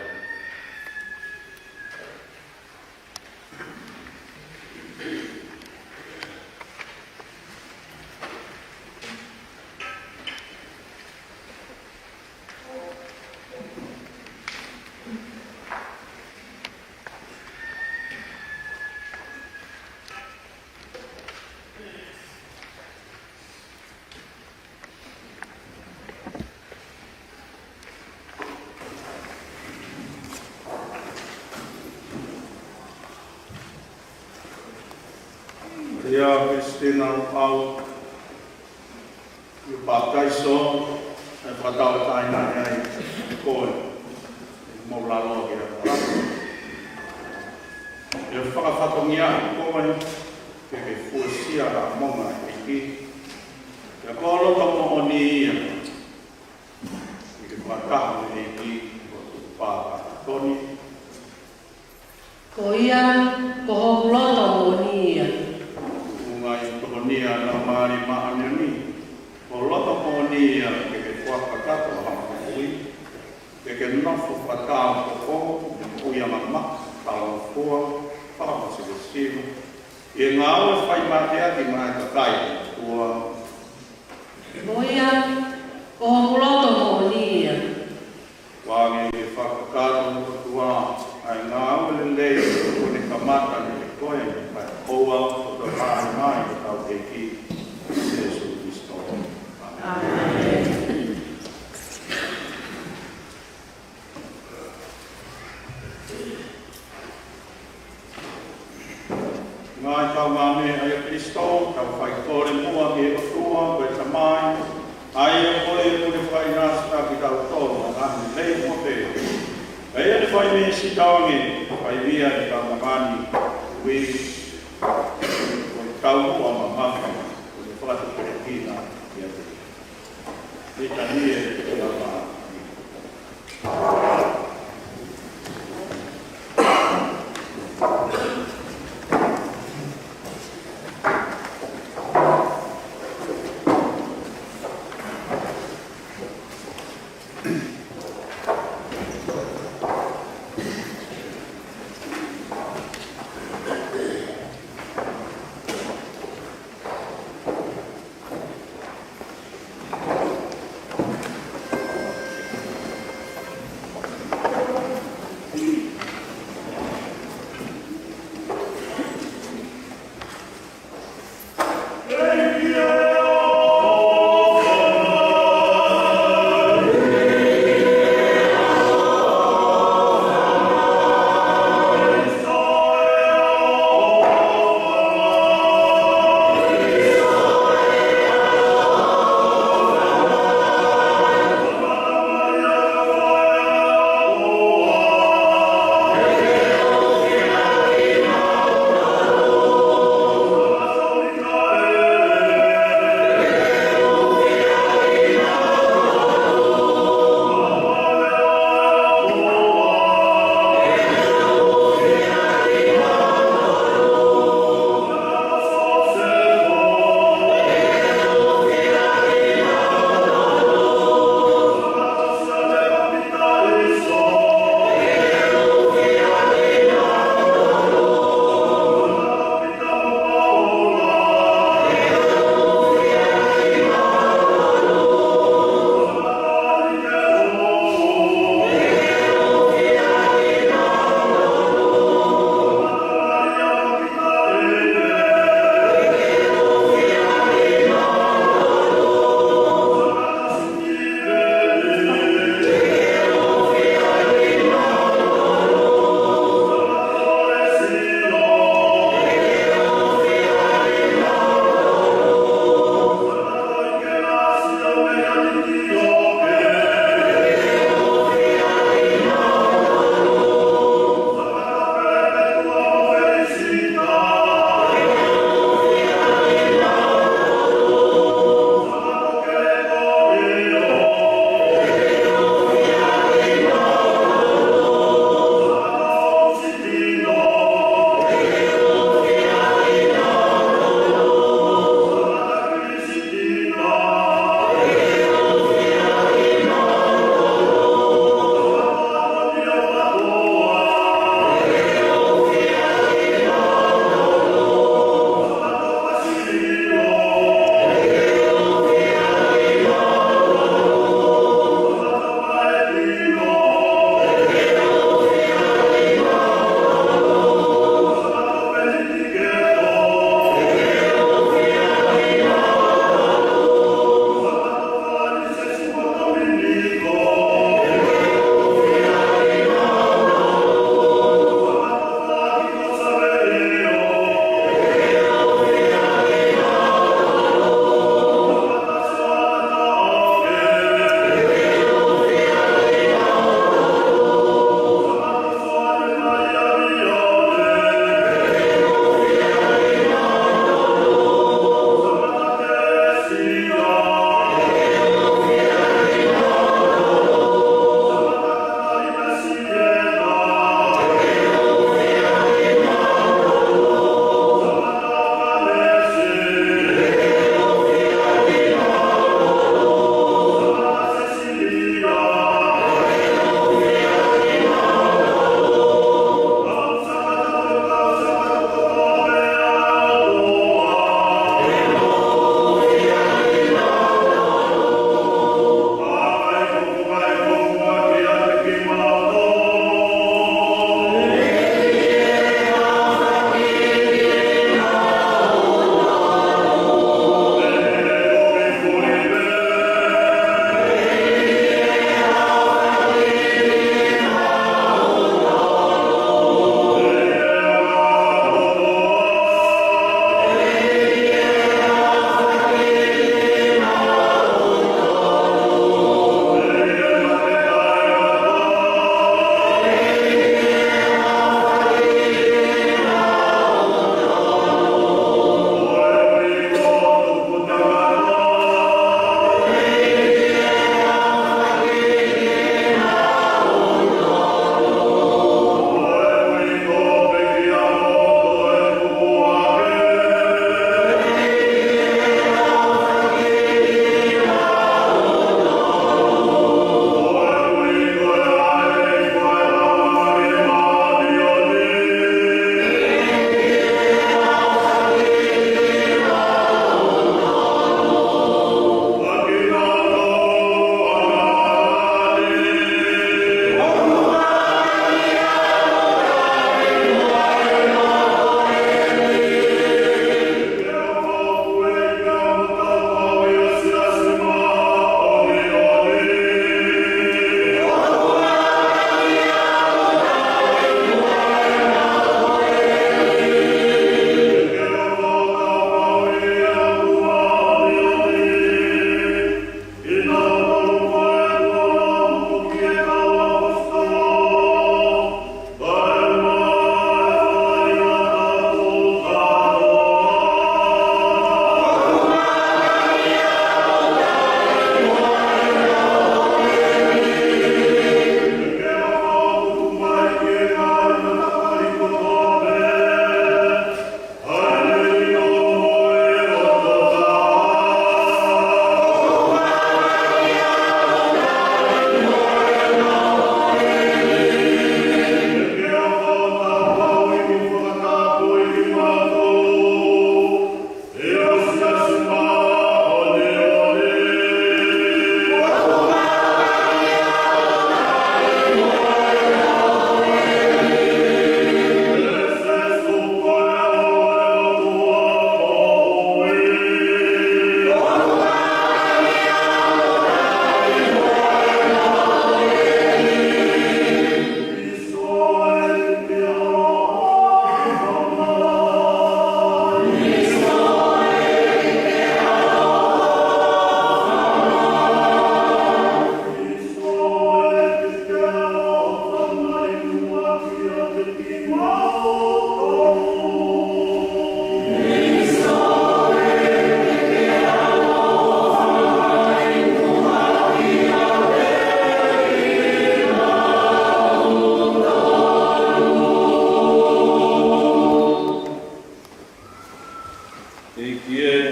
ʻIa Christina Pau, ʻi he papitaiso, ʻa e fakatauʻatāina ai koe, ʻi he mau lalo ki he ʻaho. ʻIa fakafatongia koe, ke ke fuesia ʻa e moʻunga ʻEiki. ʻIa ko ho loto moʻoni ia. ʻI he fakataha mo e ʻEiki, ko e pāpā toni. Ko ia, ko hoku loto moʻoni ia. Ko e ngaahi tokonia ʻa e Laumālie Māʻoniʻoni. Ko ho loto moʻoni ia, ke ke fakakakato ʻa hoku moʻui. Ke ke nofo fakataha mo au, ʻi he moʻui angamaka, talangofua, fakamosekesino. ʻI he ngāue fai mateaki maʻa e kakai ʻo e ʻOtua. Ko ia, ko hoku loto moʻoni ia. Kuo ke fakakakato ʻe he ʻOtua ʻa e ngāue lelei kuo ne kamata ʻiate koe, kae ʻoua ʻe toe hāʻele mai ʻi hotau ʻEiki ko Sīsū Kalaisi. ʻĀmeni. Ngaahi kaungāmeʻa ʻia Kalaisi, tau fai kole muʻa ki he ʻOtua ko e Tamai, ʻa ia ko ia kuo ne fakaʻinasi kiate kitautolu ʻa e ngaahi lelei kotoa pē. ʻA ia ʻoku ne fai mei he sitaone, fai mei he kau māmani, ui, ko e kau muʻa mamafa, kuo ne fakatupu ʻe kina ʻiate ia. Litania ʻo e Laumālie.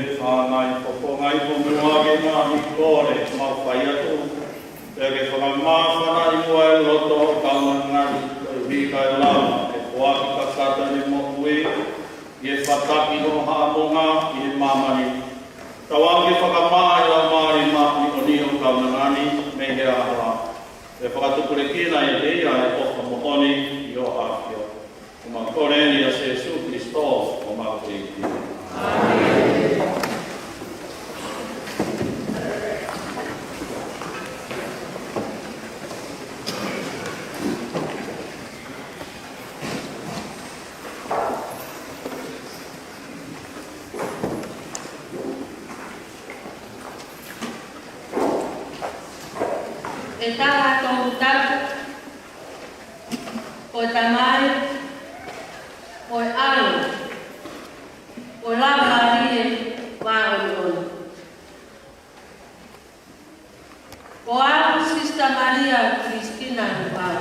Ke fai mai fofonga ʻi homau moʻui, ke mau kole, mau fai atu. Pea ke fakamāfanaʻi muʻa e loto ʻo e kau ngangana, koeʻuhi kae lava ke foaki kakato ʻene moʻui, ʻi he fataki hoʻo Haʻamonga ʻi he māmani. Tauange ke fakamaʻa e laumālie māʻoniʻoni ʻo e kau ngangana mei he ʻaho ni. Pea fakatupulekina ʻiate ia e ʻofa moʻoni ʻi hoʻo ʻAfio. Ko ʻemau kole ni ʻia Sīsū Kalaisi ko homau ʻEiki. ʻE Taha Tolu Tapu, ko e Tamai, ko e ʻAlo, ko e Laumālie Māʻoniʻoni. Ko au Sisitā Malia Kilisitina Luʻau.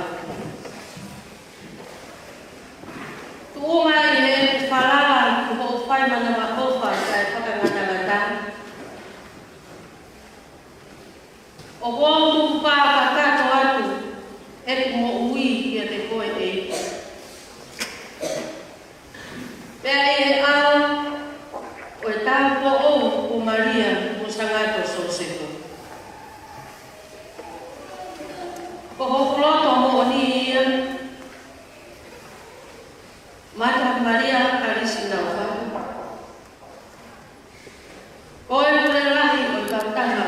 Tuʻunga ʻi heʻeku falala ki hoʻo fai manavaʻofa taʻefakangatangata, ʻoku ou tukupā kakato atu ʻeku moʻui kiate koe ʻEiki. Pea ʻi he ʻao ʻo e taupoʻou ʻo Malia mo Sangato Siosefa. Ko hoku loto moʻoni ia, Mata Malia Kalisi Naufahu. Ko e pule lahi ʻo e kautaha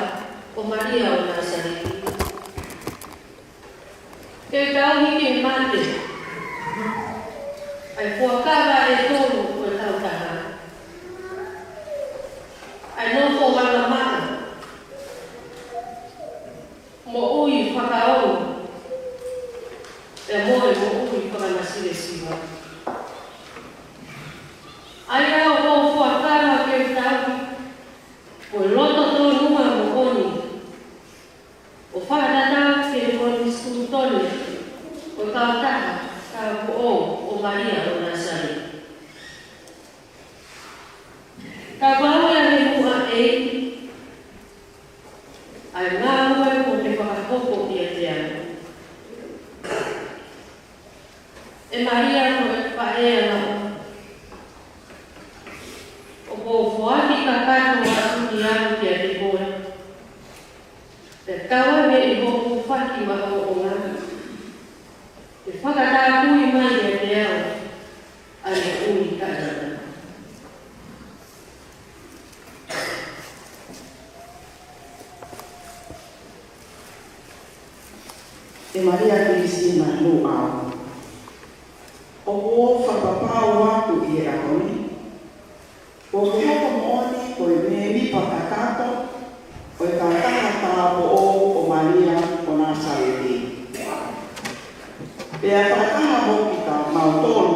ʻo Malia ʻo Nāsaleti. Ke tauhi ke mate ʻa e fuakava ʻe tolu ʻo e kautaha. ʻA e nofo ʻo e maama, moʻui fakaongo, pea mo e moʻui fakamasivesiva. ʻA ia ʻoku ou fuakava ke tauhi, ko e loto tōnunga moʻoni, ʻo fakatatau ki he konisitūtone ʻo e kautaha taupoʻou ʻo Malia ʻo Nāsaleti. Ka ʻoku ou ʻai he muʻa ʻEiki ʻa e ngāue kuo ke fakahoko ʻiate au. ʻE Malia mo e faʻē ʻa e ʻOtua, ʻoku ou foaki kakato atu kiate koe. Pea tauange ʻi hoku faki maʻongoʻonga, ke fakatapui mai kiate au ʻa e moʻui taʻengata. ʻE Malia Kilisitina Luʻau, ʻoku ou fakapapau atu ʻi he ʻaho ni, ʻoku ke hoko moʻoni ko e mēmipa kakato ʻo e kautaha taupoʻou ʻo Malia ʻo Nāsaleti. Pea fakataha mo kimautolu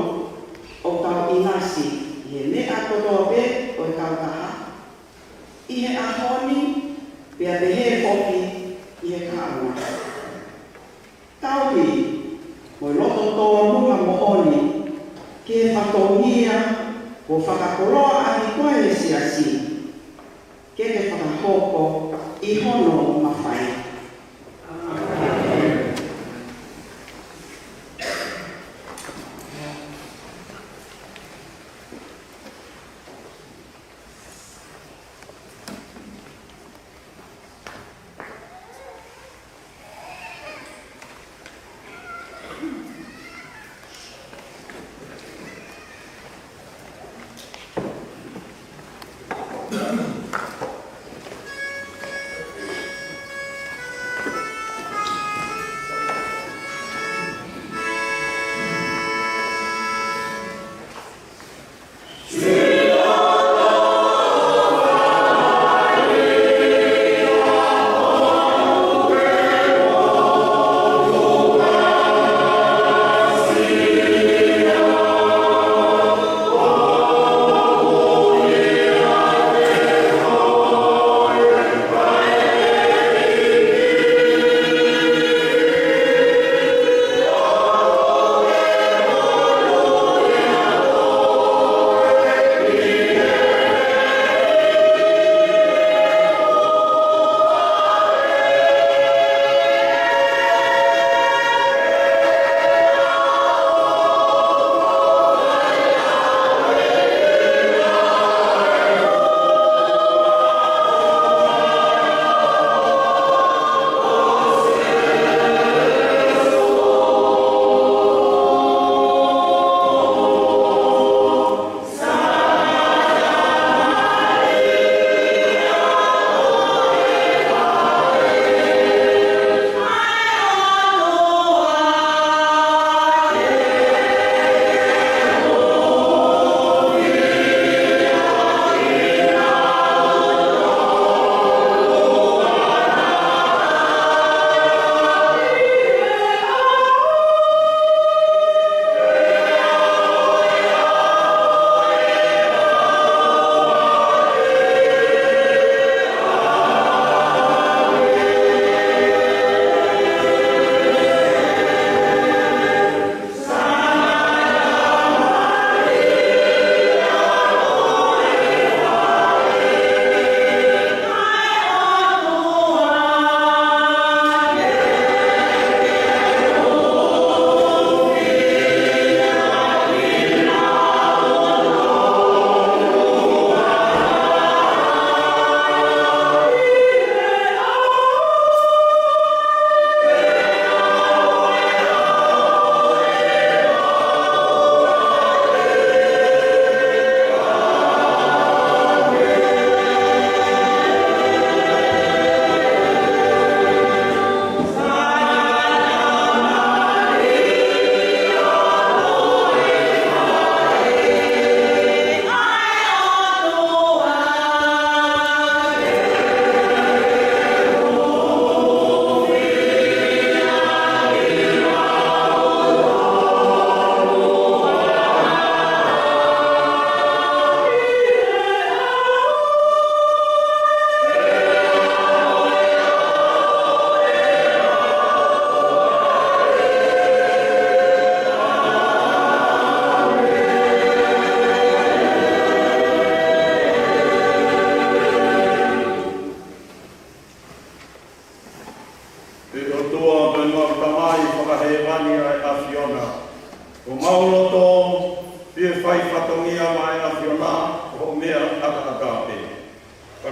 ʻoku tau ʻinasi ʻi he meʻa kotoa pē ʻo e kautaha, ʻi he ʻaho ni, pea pehē foki ʻi he kahaʻu. Tauhi mo e loto tōnunga moʻoni ki he fatongia kuo fakakoloa ʻaki koe ʻe he Siasi, ke ke fakahoko ʻi hono mafai.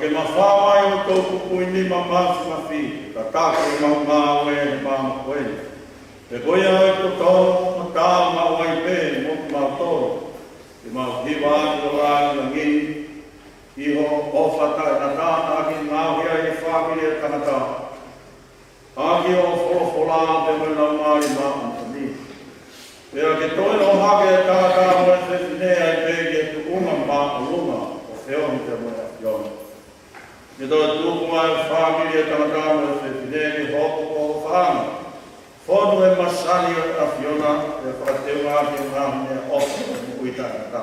Ke mafao mai ʻo tō kukuini ma mafimafi, tataki ʻemau ngāue he maama ko eni. He ko ia ʻoku totonu mo taau maʻu ai pē mo kimautolu ke mau hiva atu ʻo langilangi ʻi hoʻo ʻofa taʻengata naʻa ke ngaohi ai e fāmili ʻa e tangata ʻaki hoʻo folofola pea mo e Laumālie Māʻoniʻoni. Pea ke toe ʻohake ʻa e tangata mo e fefine ai pē ki he tuʻunga māʻolunga ʻo feohi pea mo e ʻAfiona. Ke toe tuku mai ʻa e fāmili ʻa e tangata mo e fefine ke hoko ko ho ʻofaʻanga, fonu he masani ʻo e ʻAfiona, pea fakateunga ʻaki e ngaahi meʻaʻofa ʻo e moʻui taʻengata.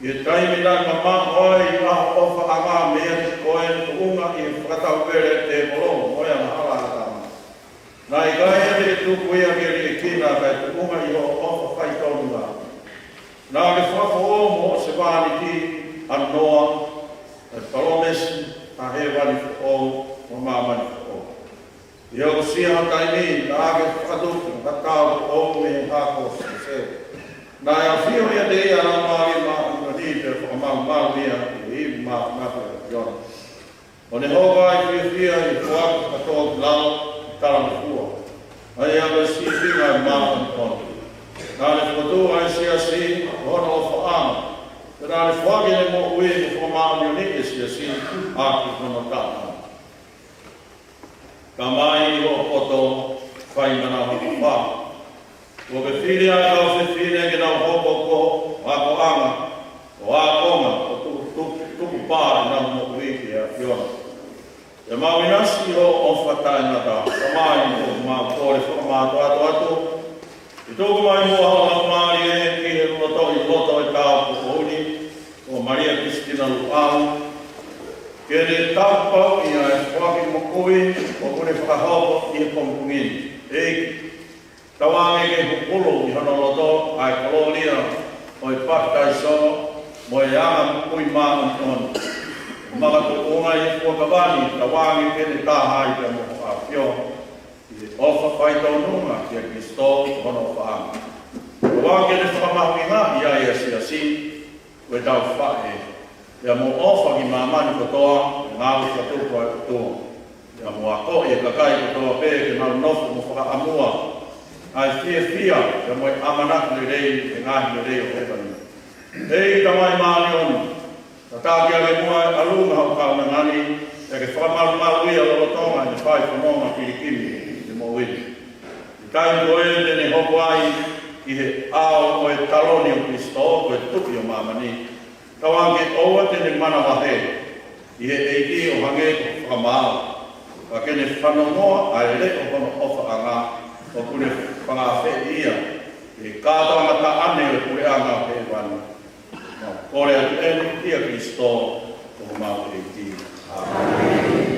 ʻI he taimi naʻe mamaʻo ai ʻa hoʻo ʻofaʻanga meiate koe, tuʻunga ʻi he fakatauvele ʻa e tēvolo mo e angahala ʻa ʻAtama, naʻe ʻikai te ke tuku ia ke liʻekina, kae tuʻunga ʻi hoʻo ʻofa faitotonu, naʻa ke fakafoʻou mo hoʻo sevāniti ʻa Noa ʻa e palōmesi ʻa e hēvani foʻou mo e māmani foʻou. ʻI he aʻusia ʻa e taimi, naʻa ke fakatupu ha tau foʻou mei he hako ʻo Siosua. Naʻe ʻafio ʻiate ia ʻa e Laumālie Māʻoniʻoni, pea fakamalumalu ia ʻi he ivi māfimafi ʻo e ʻAfiona, ʻo ne hoko ai fiefia ʻi he foaki fakatōkilalo ʻi he talangofua, ʻa ia ko e sīpinga ʻo e māʻoniʻoni. Naʻa ne fokotuʻu ʻa e siasi ko hono ʻofaʻanga, pea naʻa ne foaki ʻene moʻui ke fakamāʻoniʻoniʻi ʻa e siasi ʻaki hono taʻengata. Tamai, ʻi hoʻo poto, fai manavaʻofa. Kuo ke fili ʻa e kau fefine ke nau hoko ko ho akoʻanga, ho ākonga, ʻo tuku, tuku, tukupā ʻenau moʻui ki he ʻAfiona. Pea mau ʻinasi ʻi hoʻo ʻofa taʻengata, Tamai, ʻoku mau kole fakamātoato atu ke tuku mai muʻa hoʻo Laumālie ki he loto, ʻi loto ʻo e tāupoʻou ni, ko Malia Kisitina Luʻau, ke ne tāpuakiʻi ʻa e foaki moʻui ʻoku ne fakahoko ʻi he pongipongi ni. ʻEiki, tauange ke hukulu ʻi hono loto ʻa e kolōlia ʻo e papitaiso mo e anga moʻui māʻoniʻoni. Makatuʻunga ʻi he fuakava ni, tauange ke ne taha ai pea mo ho ʻAfio ʻi he ʻofa faitotonu kia Kalaisi ko hono ʻofaʻanga. Tauange ke ne fakamahuʻingaʻi ai ʻa e siasi, ko e tau faʻē, pea mo ʻofa ki māmani kotoa, ʻi he ngāue fakatupu ʻa e ʻOtua. Pea mo akoʻi e kakai kotoa pē ke nau nofo mo fakaʻamua ʻa e fiefia, pea mo e ʻamanaki lelei, he ngaahi lelei ʻo hēvani. ʻEiki Tamai Māʻoniʻoni, tataki ʻaki muʻa e ʻalunga ʻo e kaunanga ni, pea ke fakamalumalu ia lolotonga ʻene fai fononga pilikimi ʻi he moʻui ni. ʻI he taimi ko ē te ne hoko ai ʻi he ʻao ʻo e taloni ʻo Kalaisi, ko e Tuʻi ʻo māmani, tauange ke ʻoua te ne manavahē ʻi he ʻEiki ʻo hangē ko e fakamaau, ka ke ne fanongoa ʻa e leʻo hono ʻofaʻanga ʻoku ne fakaafeʻi ia ki he kātoanga taʻane ʻo e puleʻanga ʻo hēvani. Mau kole atu eni ʻia Kalaisi ko homau ʻEiki. ʻĀmeni.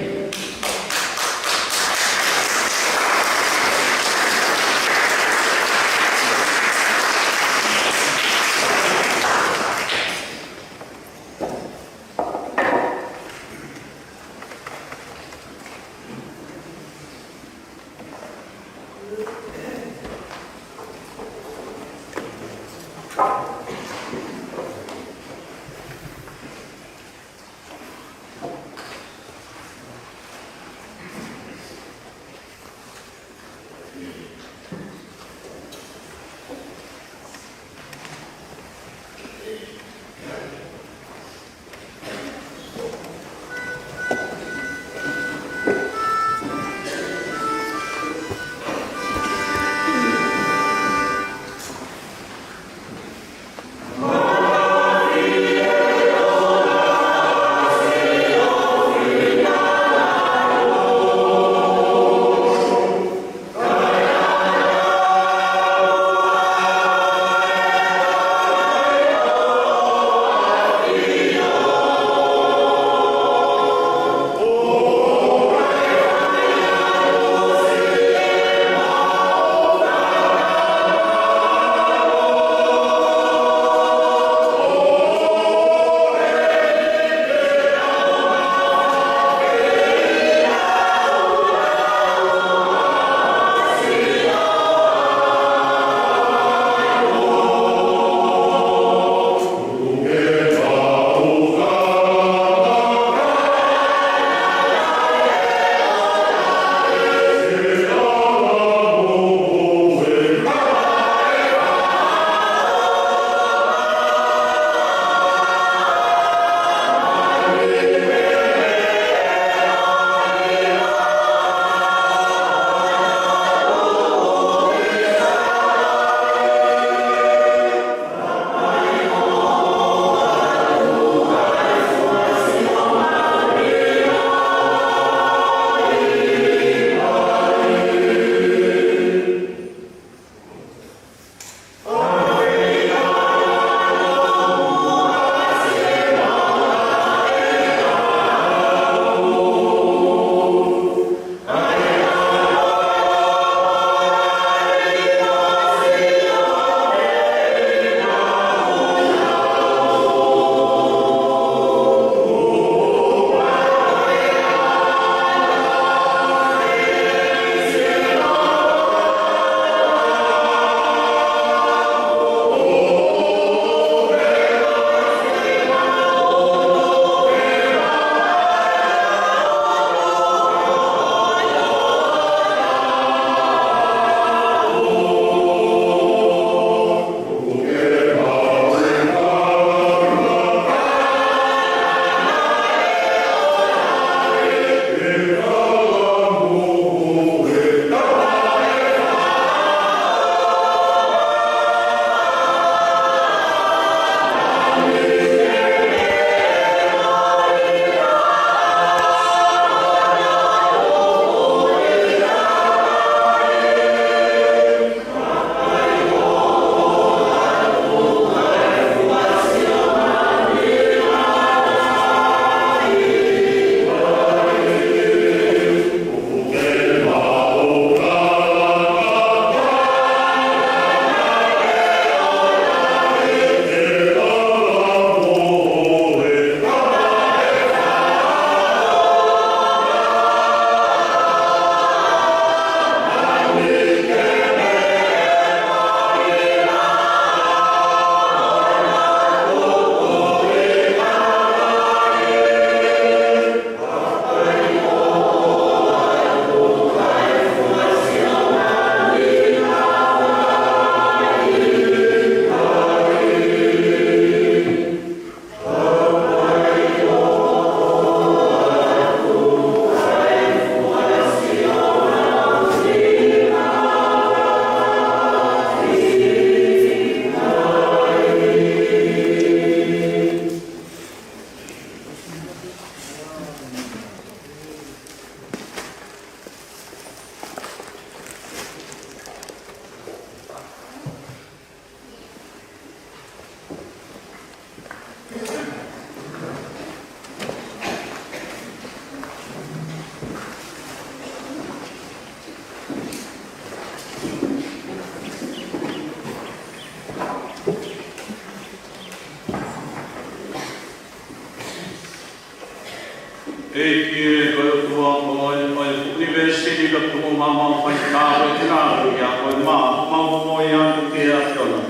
ʻEiki ē, ko e ʻOtua koe ʻo e ʻunivēsi ni, ka tuku maʻamautolu ʻa e faʻahitaʻu ʻi he ngāue ʻa e ʻOtua, ko e mā, mau momoʻi atu ki he ʻAfiona.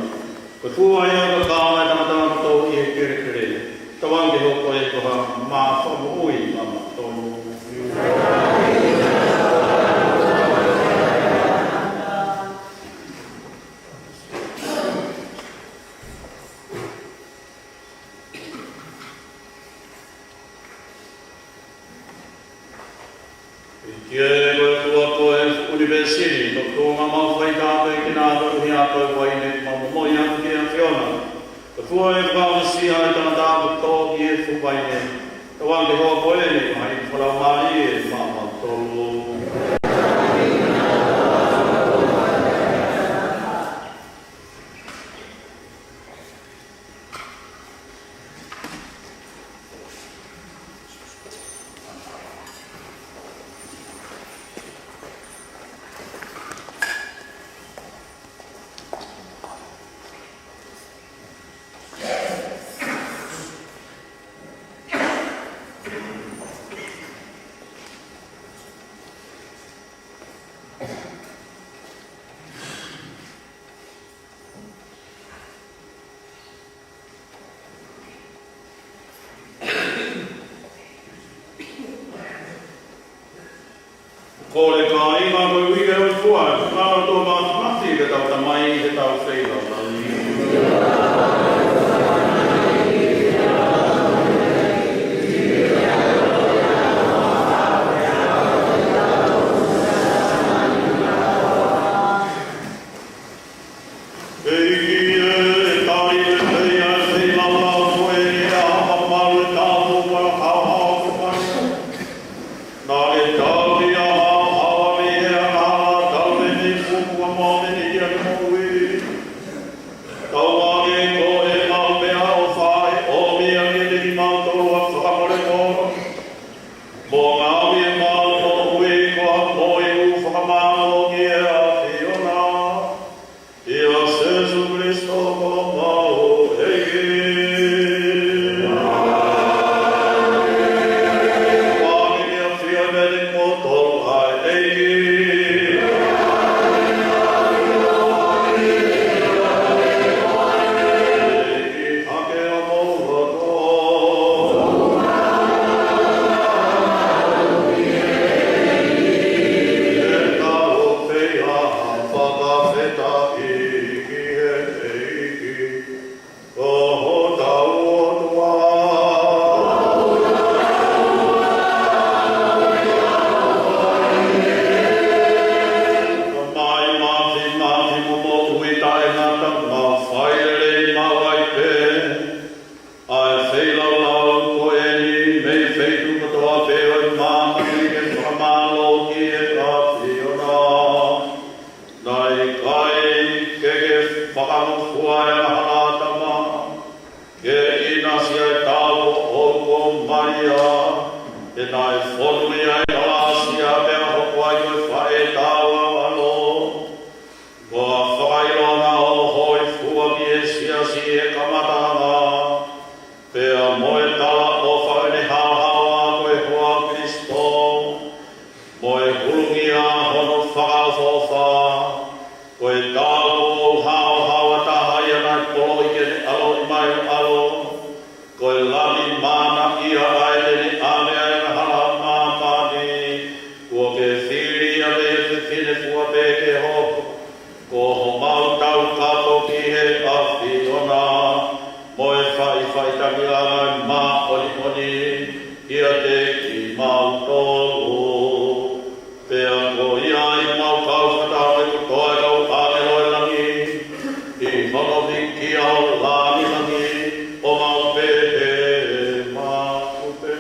Ko e fua ia ʻo e kakano ʻa e tangata kotoa ʻi he kelekele. Tauange ke hoko ia ko ha mā fakamoʻui maʻamautolu. ʻEiki ē, ko e ʻOtua koe ʻo e ʻunivēsi ni, ka tuku maʻamautolu ʻa e faʻahitaʻu ʻi he ngāue ʻa e ʻOtua, ko e uaine, mau momoʻi atu ki he ʻAfiona. Ko e fua ia ʻo e kakano ʻa e tangata kotoa ʻi he fuʻu uaine. Tauange ke hoko eni ko ha inu fakalaumālie maʻamautolu. Kole kāinga, ko e uike ʻo e fua, ʻoku tau mafimafi ke tau tamai he tau feilaulau ni. ʻEiki ē, ʻe tali lelei ʻa e feilaulau ko eni ʻi he ʻaho malumalu ʻo e taʻu, ʻa e haohaoa ko Maria. Naʻa ke tali ʻa e haohaoa mei he angahala, tali mei he fuakava, mo e meʻa ni ʻi he moʻui. Tauange ko e maʻu meʻaʻofa ʻo e ʻOtua ʻiate kimautolu ʻa e fakamolemole. Mo ngāue ʻa e moʻui ko e moʻui ʻoku fakamālō ki he ʻAfiona. ʻIa Sēsū Kalaisi ko homau ʻEiki. Kuo pau ke ʻafio ʻiate kimoutolu ʻa e ʻEiki. ʻEiki hake ʻa homau loto. ʻE tau pea fakafetaʻi ki he ʻEiki, ko hotau ʻOtua. Ko e mafimafi mo e moʻui taʻengata, mau fai lelei maʻu ai pē ʻa e feilaulau ko eni mei he feituʻu kotoa pē ʻo e māmani ke fakamālō ki he ʻAfiona. Naʻe ʻikai ke ke fakangofua ʻa e angahala, Tamai, ke ʻinasi ʻa e taupoʻou ko Malia, he naʻe fonu ia ʻi he kalāsia pea hoko ai ko e faʻē taau ʻo ho ʻAlo. Ko e fakaʻilonga ʻo e hōifua ki he siasi ʻi he kamataʻanga, pea mo e talaʻofa ʻene haohaoa ko e hoa ʻo Kalaisi, mo e hulungia hono fakaʻofoʻofa, ko e taupoʻou haohaoa taha ia naʻe poloʻi ke ne ʻaloʻi mai ʻo ʻAlo, ko e Lami Māʻoniʻoni ia ʻa ē te ne ʻave ʻa e angahala ʻa māmani, kuo ke fili ia mei he fefine fua pē ke hoko ko homau taukapo ki he ʻAfiona, mo e faʻifaʻitakiʻanga ʻo e māʻoniʻoni ʻiate kimautolu. Pea ko ia ʻoku mau kau fakataha mo e kotoa ʻa e kau ʻāngelo ʻo e langi, ʻi hono vīkia ʻo langilangi, ʻo mau pehē maʻu pē: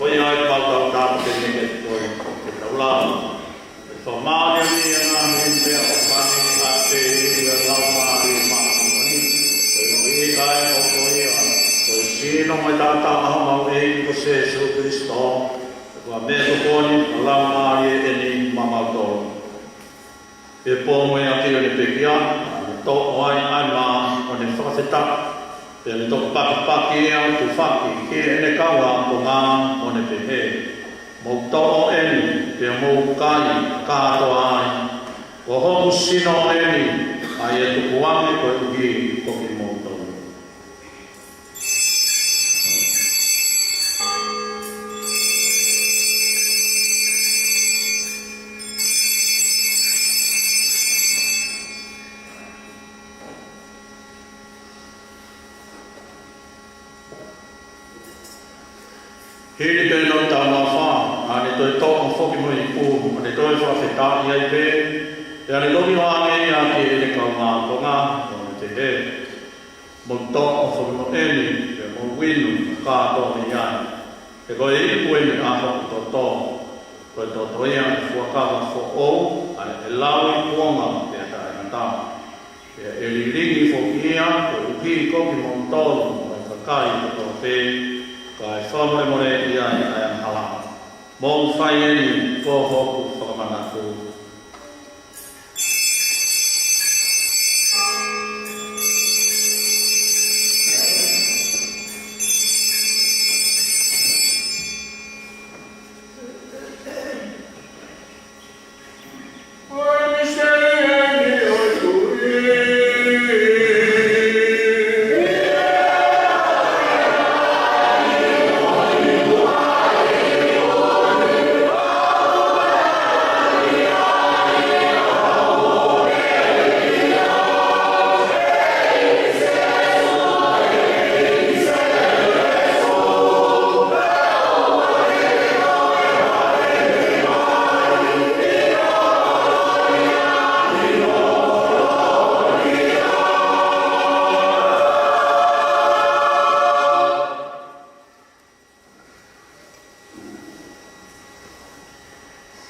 Ko ia ai mau tau tāpuekina koe, ke tau lava ʻo fakamāʻoniʻoniʻi ʻa e ngaahi meʻa ʻoku fai ʻaki ʻa e Laumālie Māʻoniʻoni, koeʻuhi kae ʻoku ko ia ko e sino mo e taʻataʻa ʻo homau ʻEiki ko Sīsū Kalaisi, ko e meʻatokoni ʻa e Laumālie ʻeni maʻamautolu. Pea ʻi he pō mo e ʻaho ni ʻoku ne pekia, ʻo ne toʻo ai ʻa e mā, ʻo ne fakafetaʻi, pea ne toki pakipaki ia ʻo tufaki ki heʻene kaungāʻaponga, ʻo ne pehē: Mou toʻo ʻeni, pea mou kai kātoa ai. Ko hoku sino ʻeni, ʻa ia ʻe tukuange koeʻuhi ko kimoutolu. Hili pē hono tau mafā, ʻa ia ʻo ne toe toʻo foki mo e ipu, ʻo ne toe fakafetaʻi ai pē, pea ne toki ʻoange ia ki heʻene kaungāʻaponga, ʻo ne pehē: Mou toʻo foki mo ʻeni, pea mou inu kātoa mei ai. He ko e ipu ʻeni ʻa hoku toto, ko e toto ia ʻo e fuakava foʻou, ʻa ia ʻe lau ʻi kuonga pea taʻengata. Pea ʻe lilingi foki ia koeʻuhi ko kimoutolu mo e kakai kotoa pē, kae fakamolemoleʻi ai ʻa e angahala. Mou fai ʻeni ko hoku fakamanatu.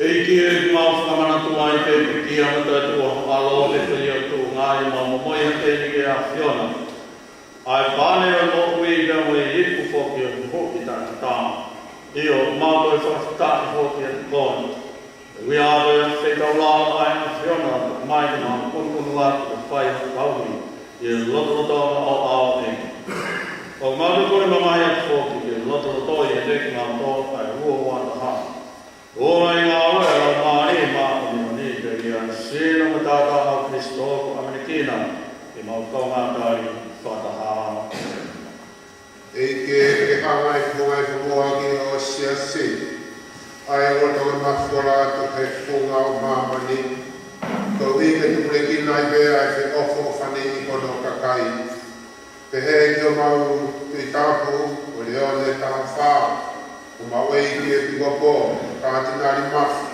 ʻEiki, ʻoku mau fakamanatu ai pē, pekia mo toetuʻu ho ʻAlo, pea ʻi hoʻo tuʻunga ʻoku mau momoi hake ʻeni ki he ʻAfiona, ʻa e pane ʻo e moʻui pea mo e ipu foki ʻo e moʻui taʻengata. ʻIo, ʻoku mau toe fakafetaʻi foki kiate koe. ʻOku ʻi ai ʻa e feitaulao ʻa e ʻAfiona, mai ke mau punupunu atu ʻo fai hoʻo tauhi ʻi he lotolotonga ʻo e ʻaho ni. ʻOku mau kole mamahi atu foki ke lotolotoi ʻiate kimautolu ʻa e ua ua taha. ʻO e ngāue ʻa e Laumālie Māʻoniʻoni, pea ʻi he sino mo e taʻataʻa ʻo Kalaisi ko e ʻamanekina ʻemau kaungā tali fakataha. ʻEiki, ke ke hanga ʻi he funga ʻi he fonua ki hoʻo siasi, ʻa ia ʻoku ke toki mafola atu he funga ʻo māmani, koeʻuhi ke tupulekina ai pē ʻa e feʻofoʻofani ʻi hono kakai. Pehē ki homau Tuʻi Tapu ko Leone taha fā, ko homau ʻEiki ʻEpikopō Kātinali Mafi,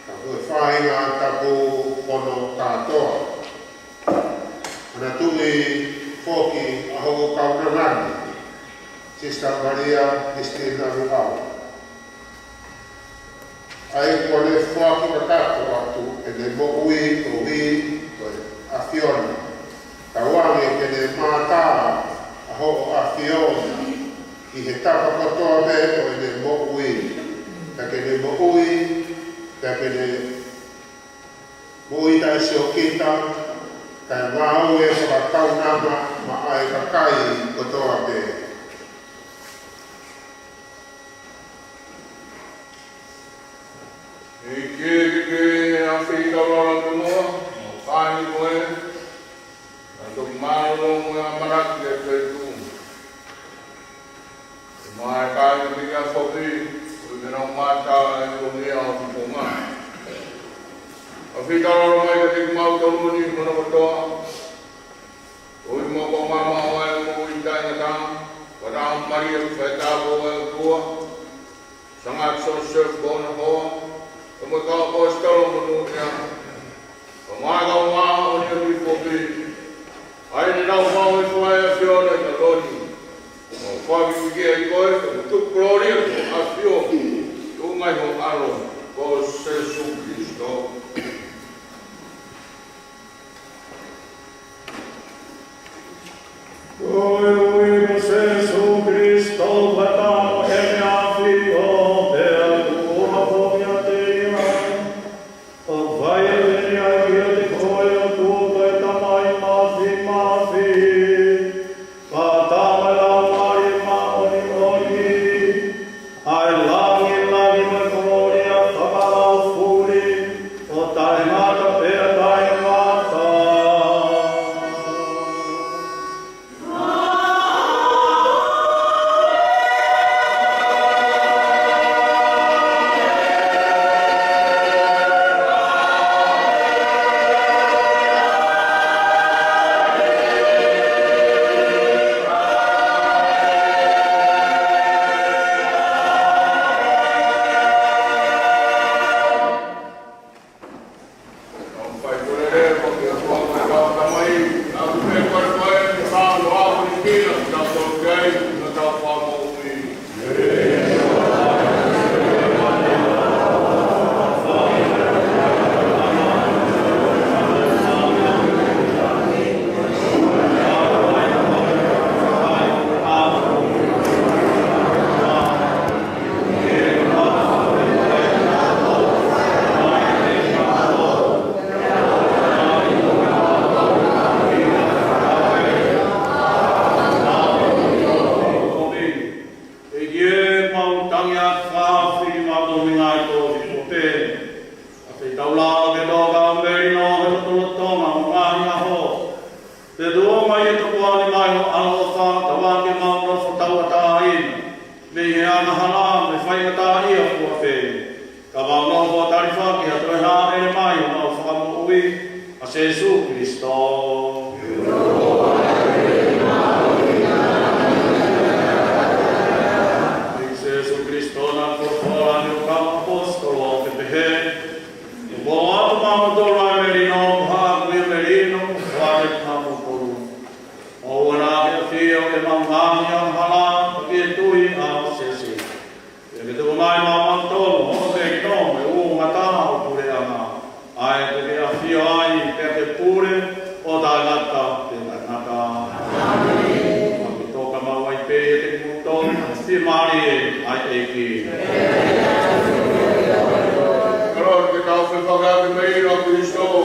ka ko e faʻahinga tapu hono kātoa. Manatuʻi foki ʻa hoʻo kaunanga ni, Sister Maria Christina Luhau, ʻa ia kuo ne foaki kakato atu ʻene moʻui koeʻuhi ko e ʻAfiona. Tauange ke ne mātā ʻa hoʻo ʻAfiona ʻi he tapa kotoa pē ʻo ʻene moʻui. Pea ke ne moʻui, pea ke ne moʻui taʻesiokita, kae ngāue fakakaunanga maʻa e kakai kotoa pē. ʻEiki, ke ke ʻafio taulala ki muʻa, mo fai koe, naʻa toki mālōlō mo e ʻamanaki ke toe tuʻu. Mai kai ke piki a foki, ui mena o mata e rongia o ki konga. ʻAfio taulala mai kiate kimautolu ni hono kotoa. ʻOi mo ko mama o ai mo ui taʻengata, ko Laumālie Māʻoniʻoni ʻa e ʻOtua. Sanga Joseph Bonaventura, mo e kau ʻaposetolo monūʻia. Ko e ngaahi kau māʻoniʻoni foki. ʻA ia naʻa nau maʻu e fua ʻa e ʻAfiona ʻi he ʻaho ni. Mau fakafetaʻi ki ai koe, ʻo tuku kolōlia ki ho ʻAfio. ʻIo, ʻi he ʻuhinga ʻo ho ʻAlo, ko Sēsū Kalaisi. Koeʻuhi ko Sēsū Kalaisi, ʻa ia ʻoku ʻi he ʻAfio, pea ʻoku ʻafio ʻiate ia, ʻoku fai ʻa e meʻa ni ʻiate koe, ʻa ia ko e Tamai Māfimafi, pea mo e Laumālie Māʻoniʻoni, ʻa e lāngilangi mo e kolōlia fakalaufuli, ʻo taʻengata pea taʻengata. ʻEiki ē, mau tangi atu fakaafeʻi kimautolu mei he ngaahi kovi kuo pehē. ʻA e feitaulalo ke toka ʻa e melino he lotolotonga ʻo e ngaahi ʻaho. Pea tuku mai ʻe tuku ange mai ho ʻAlo ʻo fakatauange ke mau nofo tauʻatāina mei he angahala mo e faingataʻaʻia kuo pehē. Ka mau nofo ʻo tali hake ʻa e toe hāʻele mai ʻo homau Fakamoʻui, ʻa Sēsū Kalaisi. ʻEiki Sēsū Kalaisi, naʻa ke folofola ni ʻo kau ʻaposetolo ʻo ke pehē, ʻoku ou ʻoatu maʻamautolu ʻa e melino, ko haʻaku ia melino, ʻoku ou ʻoatu maʻamautolu. ʻOua naʻa ke ʻafio ʻi heʻemau ngaahi angahala, ka ke tui ʻa Sēsū. Pea ke tuku mai maʻamautolu hoʻo melino mo e ʻū ngataʻanga ʻo e puleʻanga, ʻa ia ʻoku ke ʻafio ai pea ke pule ʻo taʻengata pea taʻengata. ʻĀmeni. Mau toka maʻu ai pē ʻiate kimoutolu ʻa e fiemālie ʻa e ʻEiki. Kalo ke tau fefakahake mei ʻa Kalaisi.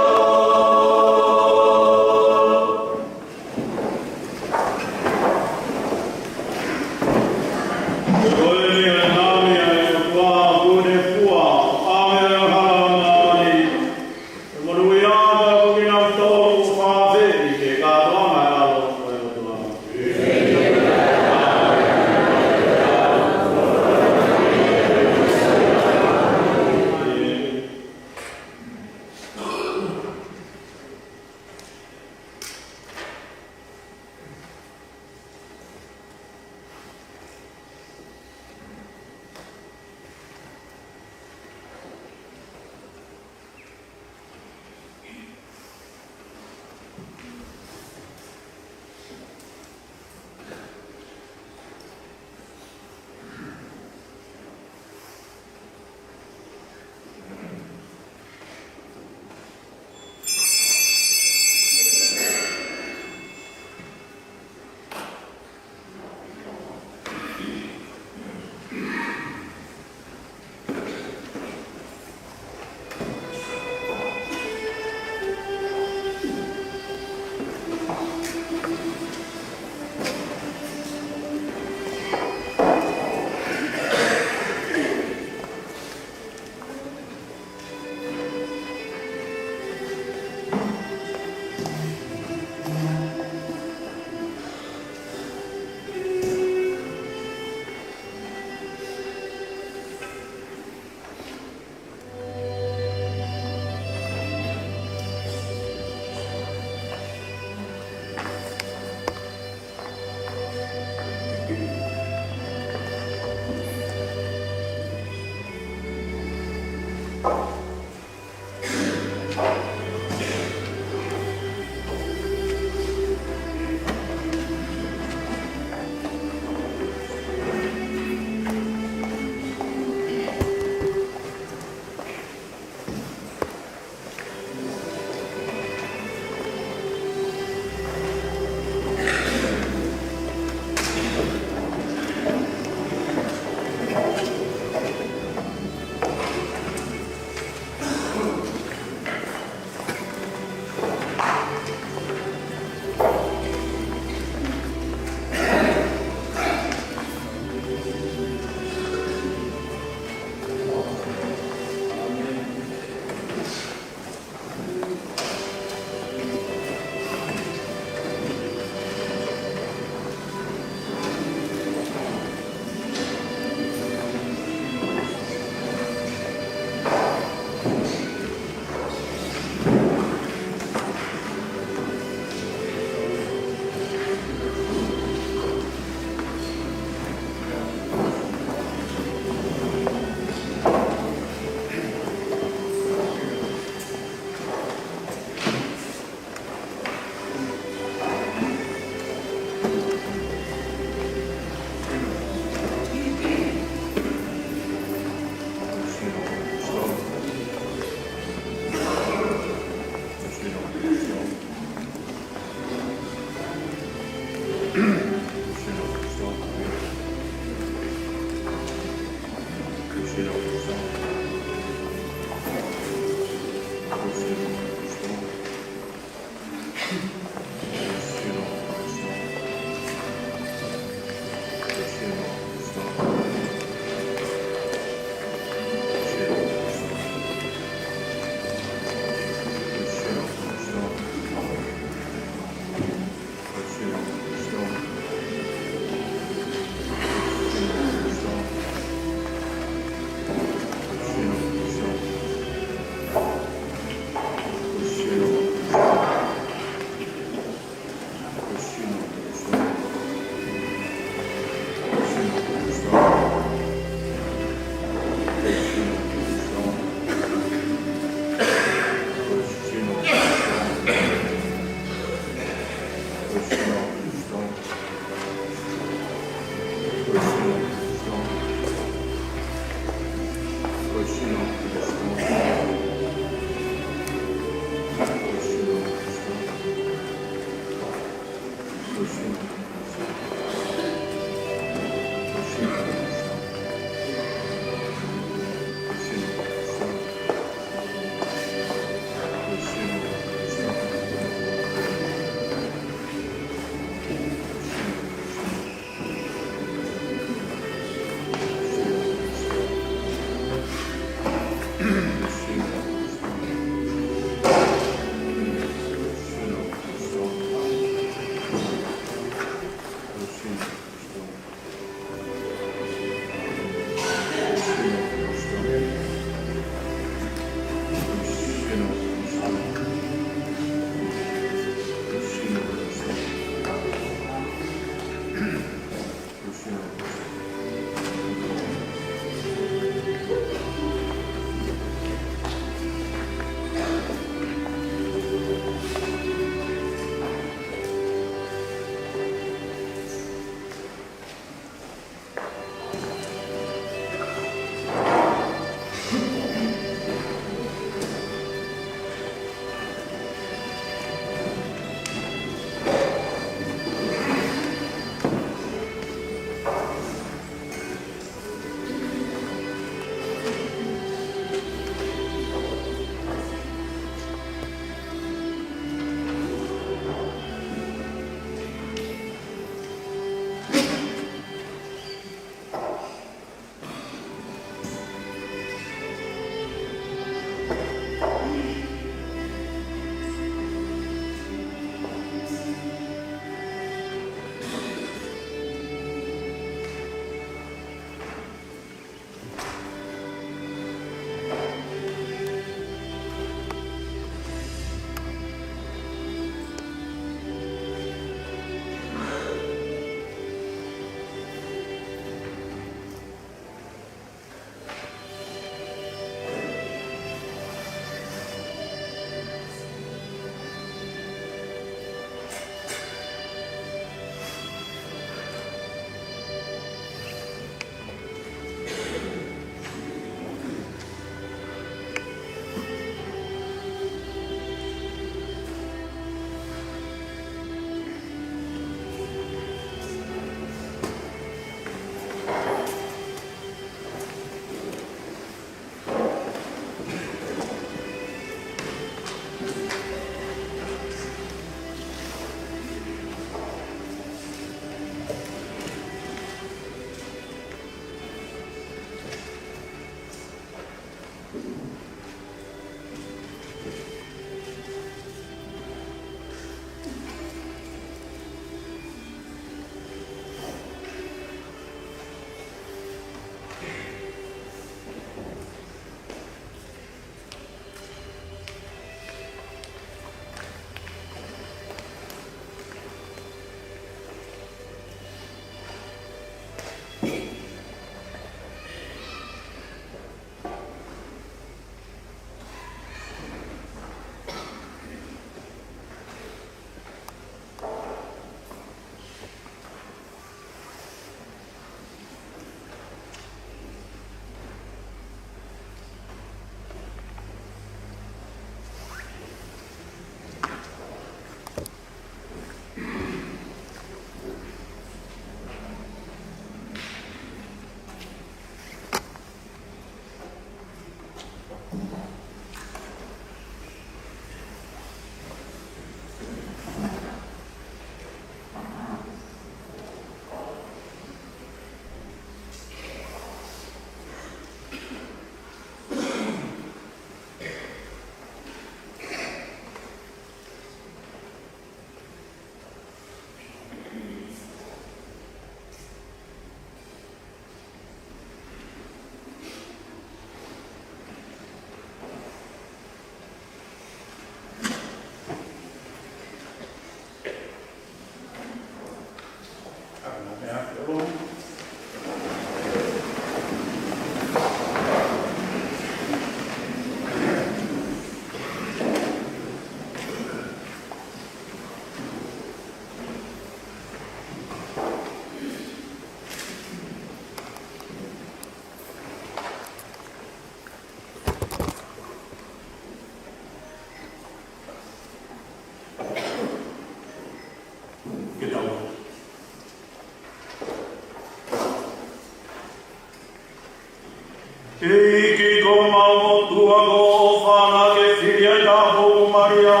ʻEiki ko homau ʻOtua, kuo ʻofa ke fili ai ʻa e tāpuaki ʻo Malia,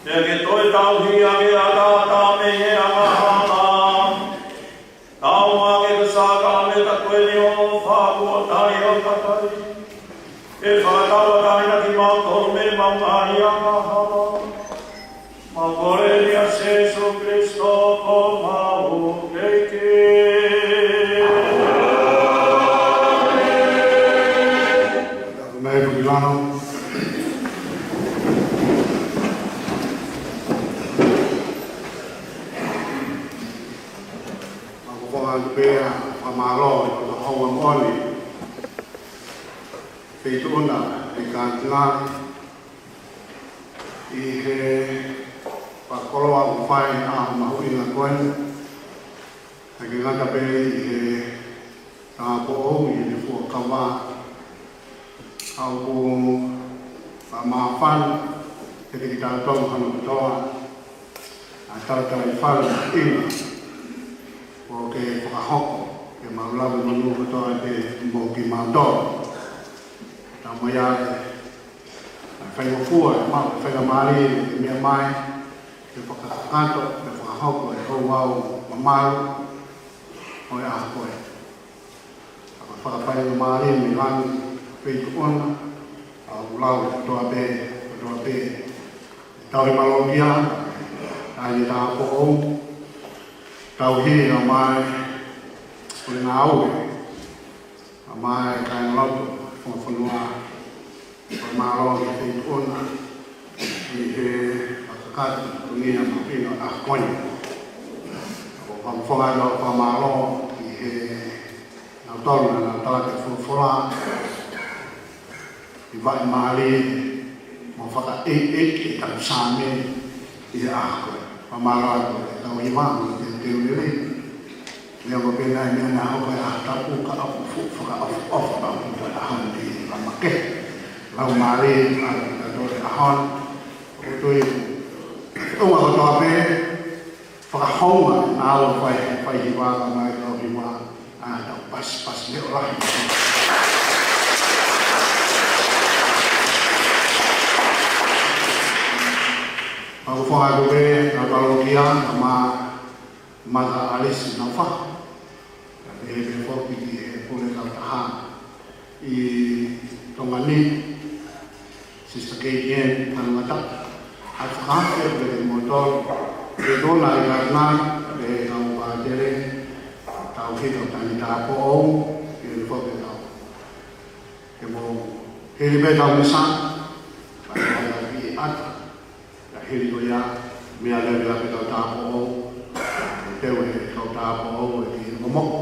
pea ke toe tauhi ʻaki ʻa e ʻatā mei he angahala. Tauhi ʻaki ʻa e sākalamenita ko eni ʻo e ʻofa kuo tali ʻo takai, ke fakatauʻatāina kimautolu mei heʻemau ngaahi angahala. Mau kole ʻeni ʻia Sīsū Kalaisi ko homau ʻEiki. Mau kole atu pē ʻa e fakamālō ʻi he ʻaho ni, feituʻuna ʻi he Katinali, ʻi he fakakoloa ʻoku fai ʻi he ʻaho mahuʻinga ko eni, ʻikai ke ngata pē ʻi he tāupoʻou, ʻi he fuakava, ʻa ia ʻoku fakamāfana kiate kitautolu hono kotoa ʻa e talitali faingofua ʻoku ke fakahoko ke mau lave monū kotoa pē mo kimautolu. Talamai ʻe he faingofua ʻemau faingamālie ke meʻa mai ke fakakakato, ke fakahoko e ouau mamalu ʻo e ʻaho ko ē. Ka ko e fakafaingamālie mei langi, feituʻuna, ʻa e lau kotoa pē, kotoa pē. Tauhi mālōlō ia, ʻa e tāupoʻou, tauhi ʻa e ngāue, ko e ngāue, ʻa e kāingalotu, fakafonua, fakamālō ki he feituʻuna, ʻi he fakakakato, ko eni ʻa e mahuʻinga ʻo e ʻaho ko eni. ʻOku ou fakafofonga atu ʻa e fakamālō ki he nautolu naʻa nau talaki e folofola, ʻi he vaʻe mālie mo fakaʻeiʻeiki ʻetau Saame ʻi he ʻaho ko ē. Fakamālō atu ki he kau hiva mo e teuteu lelei. Neongo pē naʻe meʻa naʻe hoko ko e ʻaho tapu ka ʻoku fuʻu fakaʻofoʻofa ʻa e ʻaho ni ʻa e makehe. Laumālie ʻa e tautolu he ʻaho ni. ʻOku ou tui ʻoku ʻaonga kotoa pē, fakahounga naʻa nau fai, fai hiva, mai kau hiva, ʻa e tau pasipasi leʻo lahi. Mau fakaʻamu pē, ʻa e palokia, ʻa e ma-, Mother Alice Naufahu. Pea pehē pē foki ki he pule kautaha ʻi Tonga ni, Sister K T N Kanungata, ʻa e fakaafe ʻoku pehē mo tau, ke tona i ka ngai, pea kau pātele, tau hiko tani tāupoʻou, ke ne foki tau. Ke mo hili pē tau misa, ka tau ki ʻata. Ka hili ko ia, meʻa lelei pē kau tāupoʻou, teuteu ʻe he kau tāupoʻou, ʻe he momoko.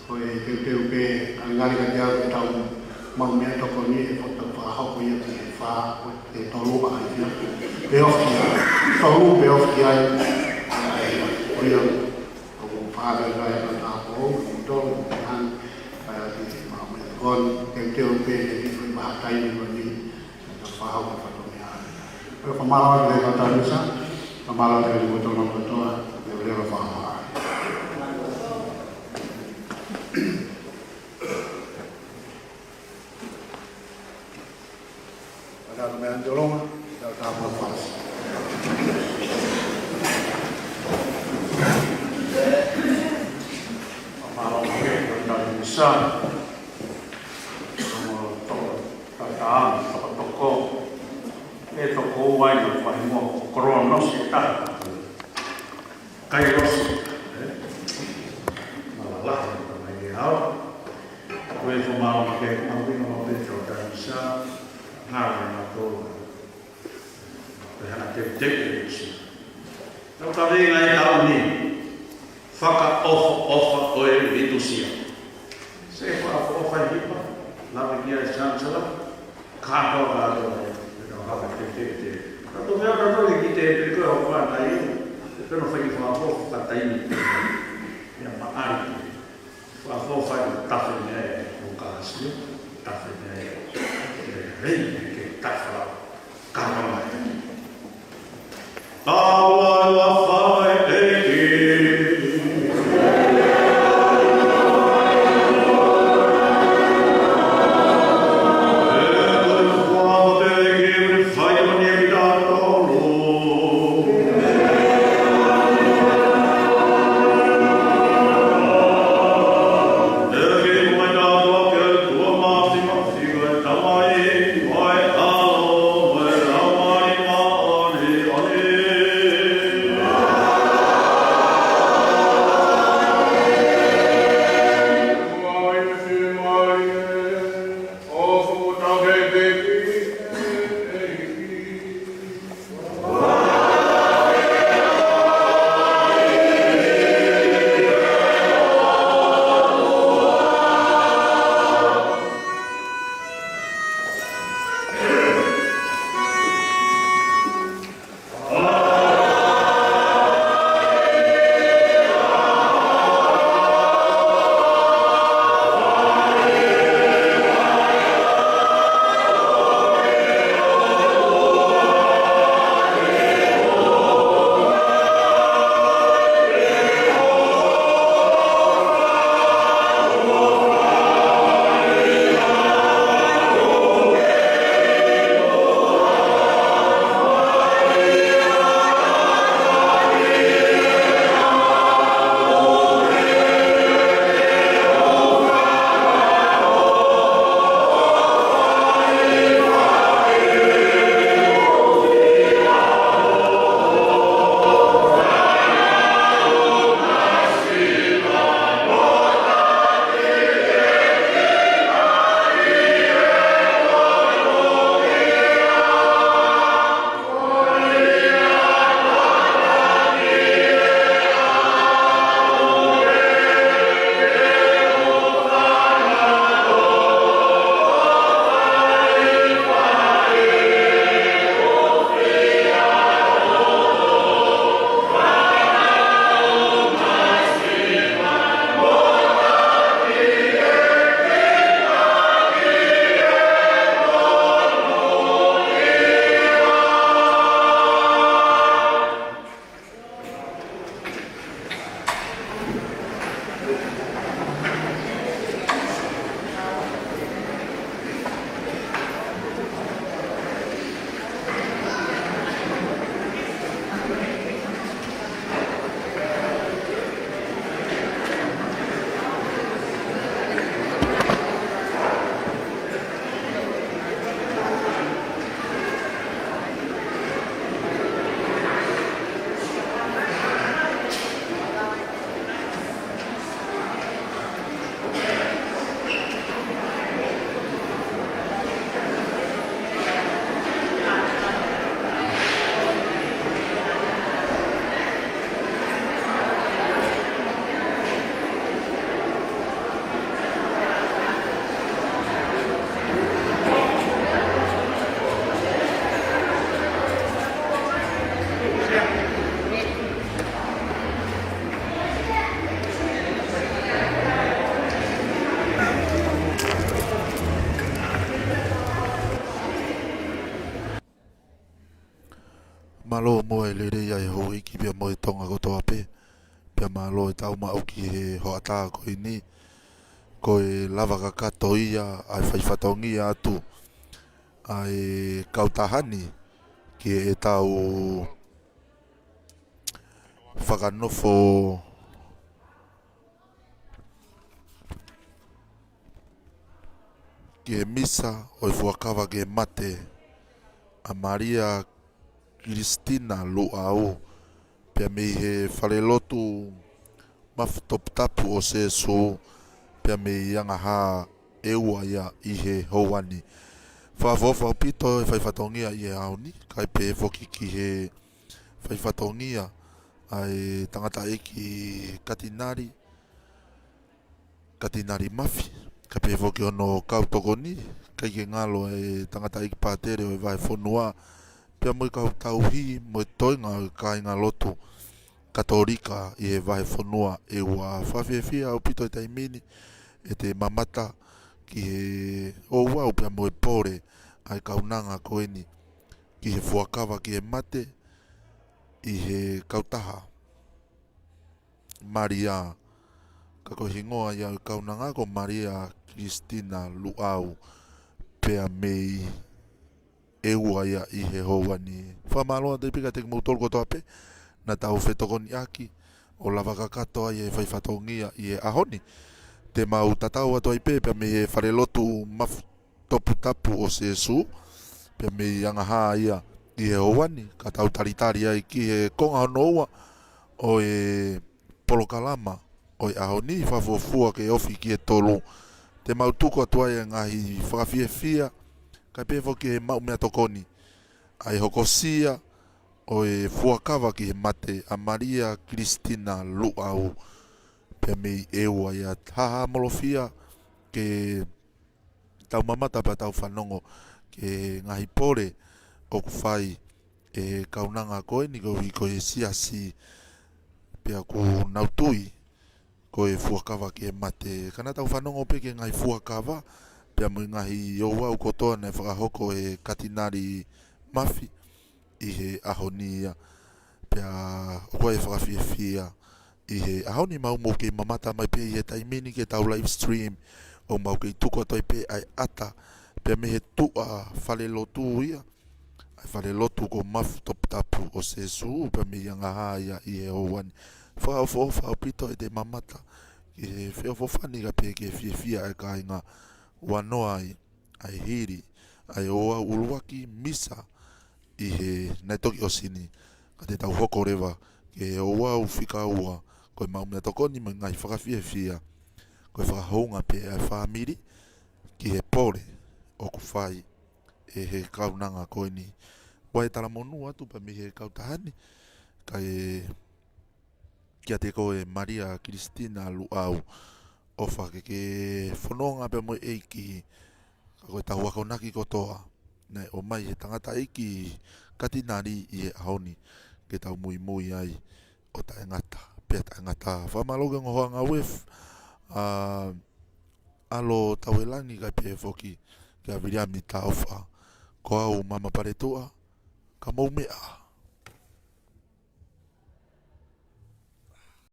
Ko e teuteu pē, ka ngali ka te au ke tau mau meʻatokoni, ʻe fakahoko ia ki he fā, ʻe tolu ʻa ia. Pē ofi ia, tolu pē ofi ia. Ko ia, ʻoku fakaʻamu pē kau tāupoʻou, ʻe tolu, ʻe hang, ʻa ia ki he mau meʻatokoni, teuteu pē, ʻe ki he fai mahataimi ko eni. Ka fahau ka fato mea. Ko e fakamālō atu ki he kau tangata, fakamālō atu ki he motuʻa kotoa, leveleva fakamālō. Ka tau meʻa ʻi ʻolunga, tau tau mo fasi. Fakamālō ki he kau tangata. Mo toko Tata, tokotoko. ʻE toko ua ʻi he faʻahinga ko Koronosi ʻe taha. Kairosi, ē? Malalahi, tamai ke hao. Ko e fakamālō makehe, mahuʻinga maʻu pē ʻetau taimi sa, ngāue maʻa tō. Ko e hanga teuteu e usia. Tau kaveinga ʻi he taʻu ni, fakaʻofoʻofa ʻo e uetusia. Se fakaʻofoʻofa ʻi hipa, lave ki ai e Chancellor, kātoa kātoa e, e kau hapa teuteu. Ka tō meʻa kātoa ki te pe ko e hoko ana ai, e peno fai fakaʻofoʻofa taimi. Ia maʻari. Fakaʻofoʻofa e tafe mei ai, ʻo kāsio, tafe mei ai, e rei, ke tafa, kātoa mai. Tau ʻa e ʻofa ʻa e ʻEiki. Mālō muʻa e lelei ʻa e houʻeiki pea mo e Tonga kotoa pē. Pea mālō e tau maʻu ki he hoʻatā ko eni. Ko e lava kakato ia ʻa e faifatongia atu ʻa e kautaha ni ki heʻetau fakanofo ki he misa ʻo e fuakava ki he mate ʻa Malia Kilisitina Luʻau, pea mei he falelotu Mafu Toputapu ʻo Sēsū, pea mei Angahā ʻEua ia ʻi he houa ni. Fakaʻofoʻofa ʻaupito e faifatongia ʻi he ʻaho ni, kae pehē foki ki he faifatongia ʻa e tangataʻeiki Katinali, Katinali Mafi, kae pehē foki hono kau tokoni, ʻikai ke ngalo e tangataʻeiki pātele ʻo e vahefonua, pea mo e kau tauhi mo e toenga ʻo e kāingalotu Katolika ʻi he vahefonua ʻEua. Fakafiefia ʻaupito e taimi ni ʻete mamata ki he ouau pea mo e pole ʻa e kaunanga ko eni ki he fuakava ki he mate ʻi he kautaha Malia, ka ko e hingoa ia ʻo e kaunanga ko Malia Kilisitina Luʻau, pea mei ʻEua ia ʻi he houa ni. Fakamālō atu pē kiate kimoutolu kotoa pē naʻa tau fetokoniʻaki ʻo lava kakato ai e faifatongia ʻi he ʻaho ni. Te mau tatau atu ai pē pea mei he falelotu Mafu Toputapu ʻo Sēsū, pea mei Angahā ia ʻi he houa ni, ka tau talitali ai ki he konga hono ua ʻo e polokalama ʻo e ʻaho ni, fakafuofua ke ofi ki he tolu. Te mau tuku atu ai e ngaahi fakafiefia, kae pehē foki he maʻu meʻatokoni ʻa e hokosia ʻo e fuakava ki he mate ʻa Malia Kilisitina Luʻau, pea mei ʻEua ia. Haʻamolofia ke tau mamata pea tau fanongo ki he ngaahi pole ʻoku fai ʻe he kaunanga ko eni koeʻuhi ko e siasi, pea ʻoku nau tui ko e fuakava ki he mate. Ka naʻa tau fanongo pē ki he ngaahi fuakava pea mo e ngaahi ouau kotoa naʻe fakahoko ʻe Katinali Mafi ʻi he ʻaho ni ia. Pea ʻoku ʻi ai e fakafiefia ʻi he ʻaho ni, mau mou kei mamata mai pē ʻi he taimi ni ki heʻetau live stream, ʻo mau kei tuku atu ai pē ʻa e ʻata pea mei he tuʻa falelotu ia, ʻa e falelotu ko Mafu Toputapu ʻo Sēsū, pea mei Angahā ia ʻi he houa ni. Fakaʻofoʻofa ʻaupito ʻete mamata ki he feʻofoʻofani kae pehē ki he fiefia ʻa e kāinga ʻoku ʻi ai ʻa e hili ʻa e ouau ʻuluaki misa ʻi he, naʻe toki ʻosi ni, ka te tau hoko leva ki he ouau fika ua, ko e maʻu meʻatokoni mo e ngaahi fakafiefia, ko e fakahounga pē ʻa e fāmili ki he pole ʻoku fai ʻe he kaunanga ko eni. ʻOku ʻi ai e talamonū atu pea mei he kautaha ni, kae kiate koe Malia Kilisitina Luʻau, ʻofa ke ke fononga pea mo e ʻEiki, ka ko ʻetau akonaki kotoa naʻe ʻomai ʻe he tangataʻeiki Katinali ʻi he ʻaho ni, ke tau muimui ai ʻo taʻengata pea taʻengata. Fakamālō ki he ongo hoa ngāue, ʻa ʻAlo Tauelangi, kae pehē foki kia Viliami Taofa. Ko au Mama Paletuʻa, ka mou meʻa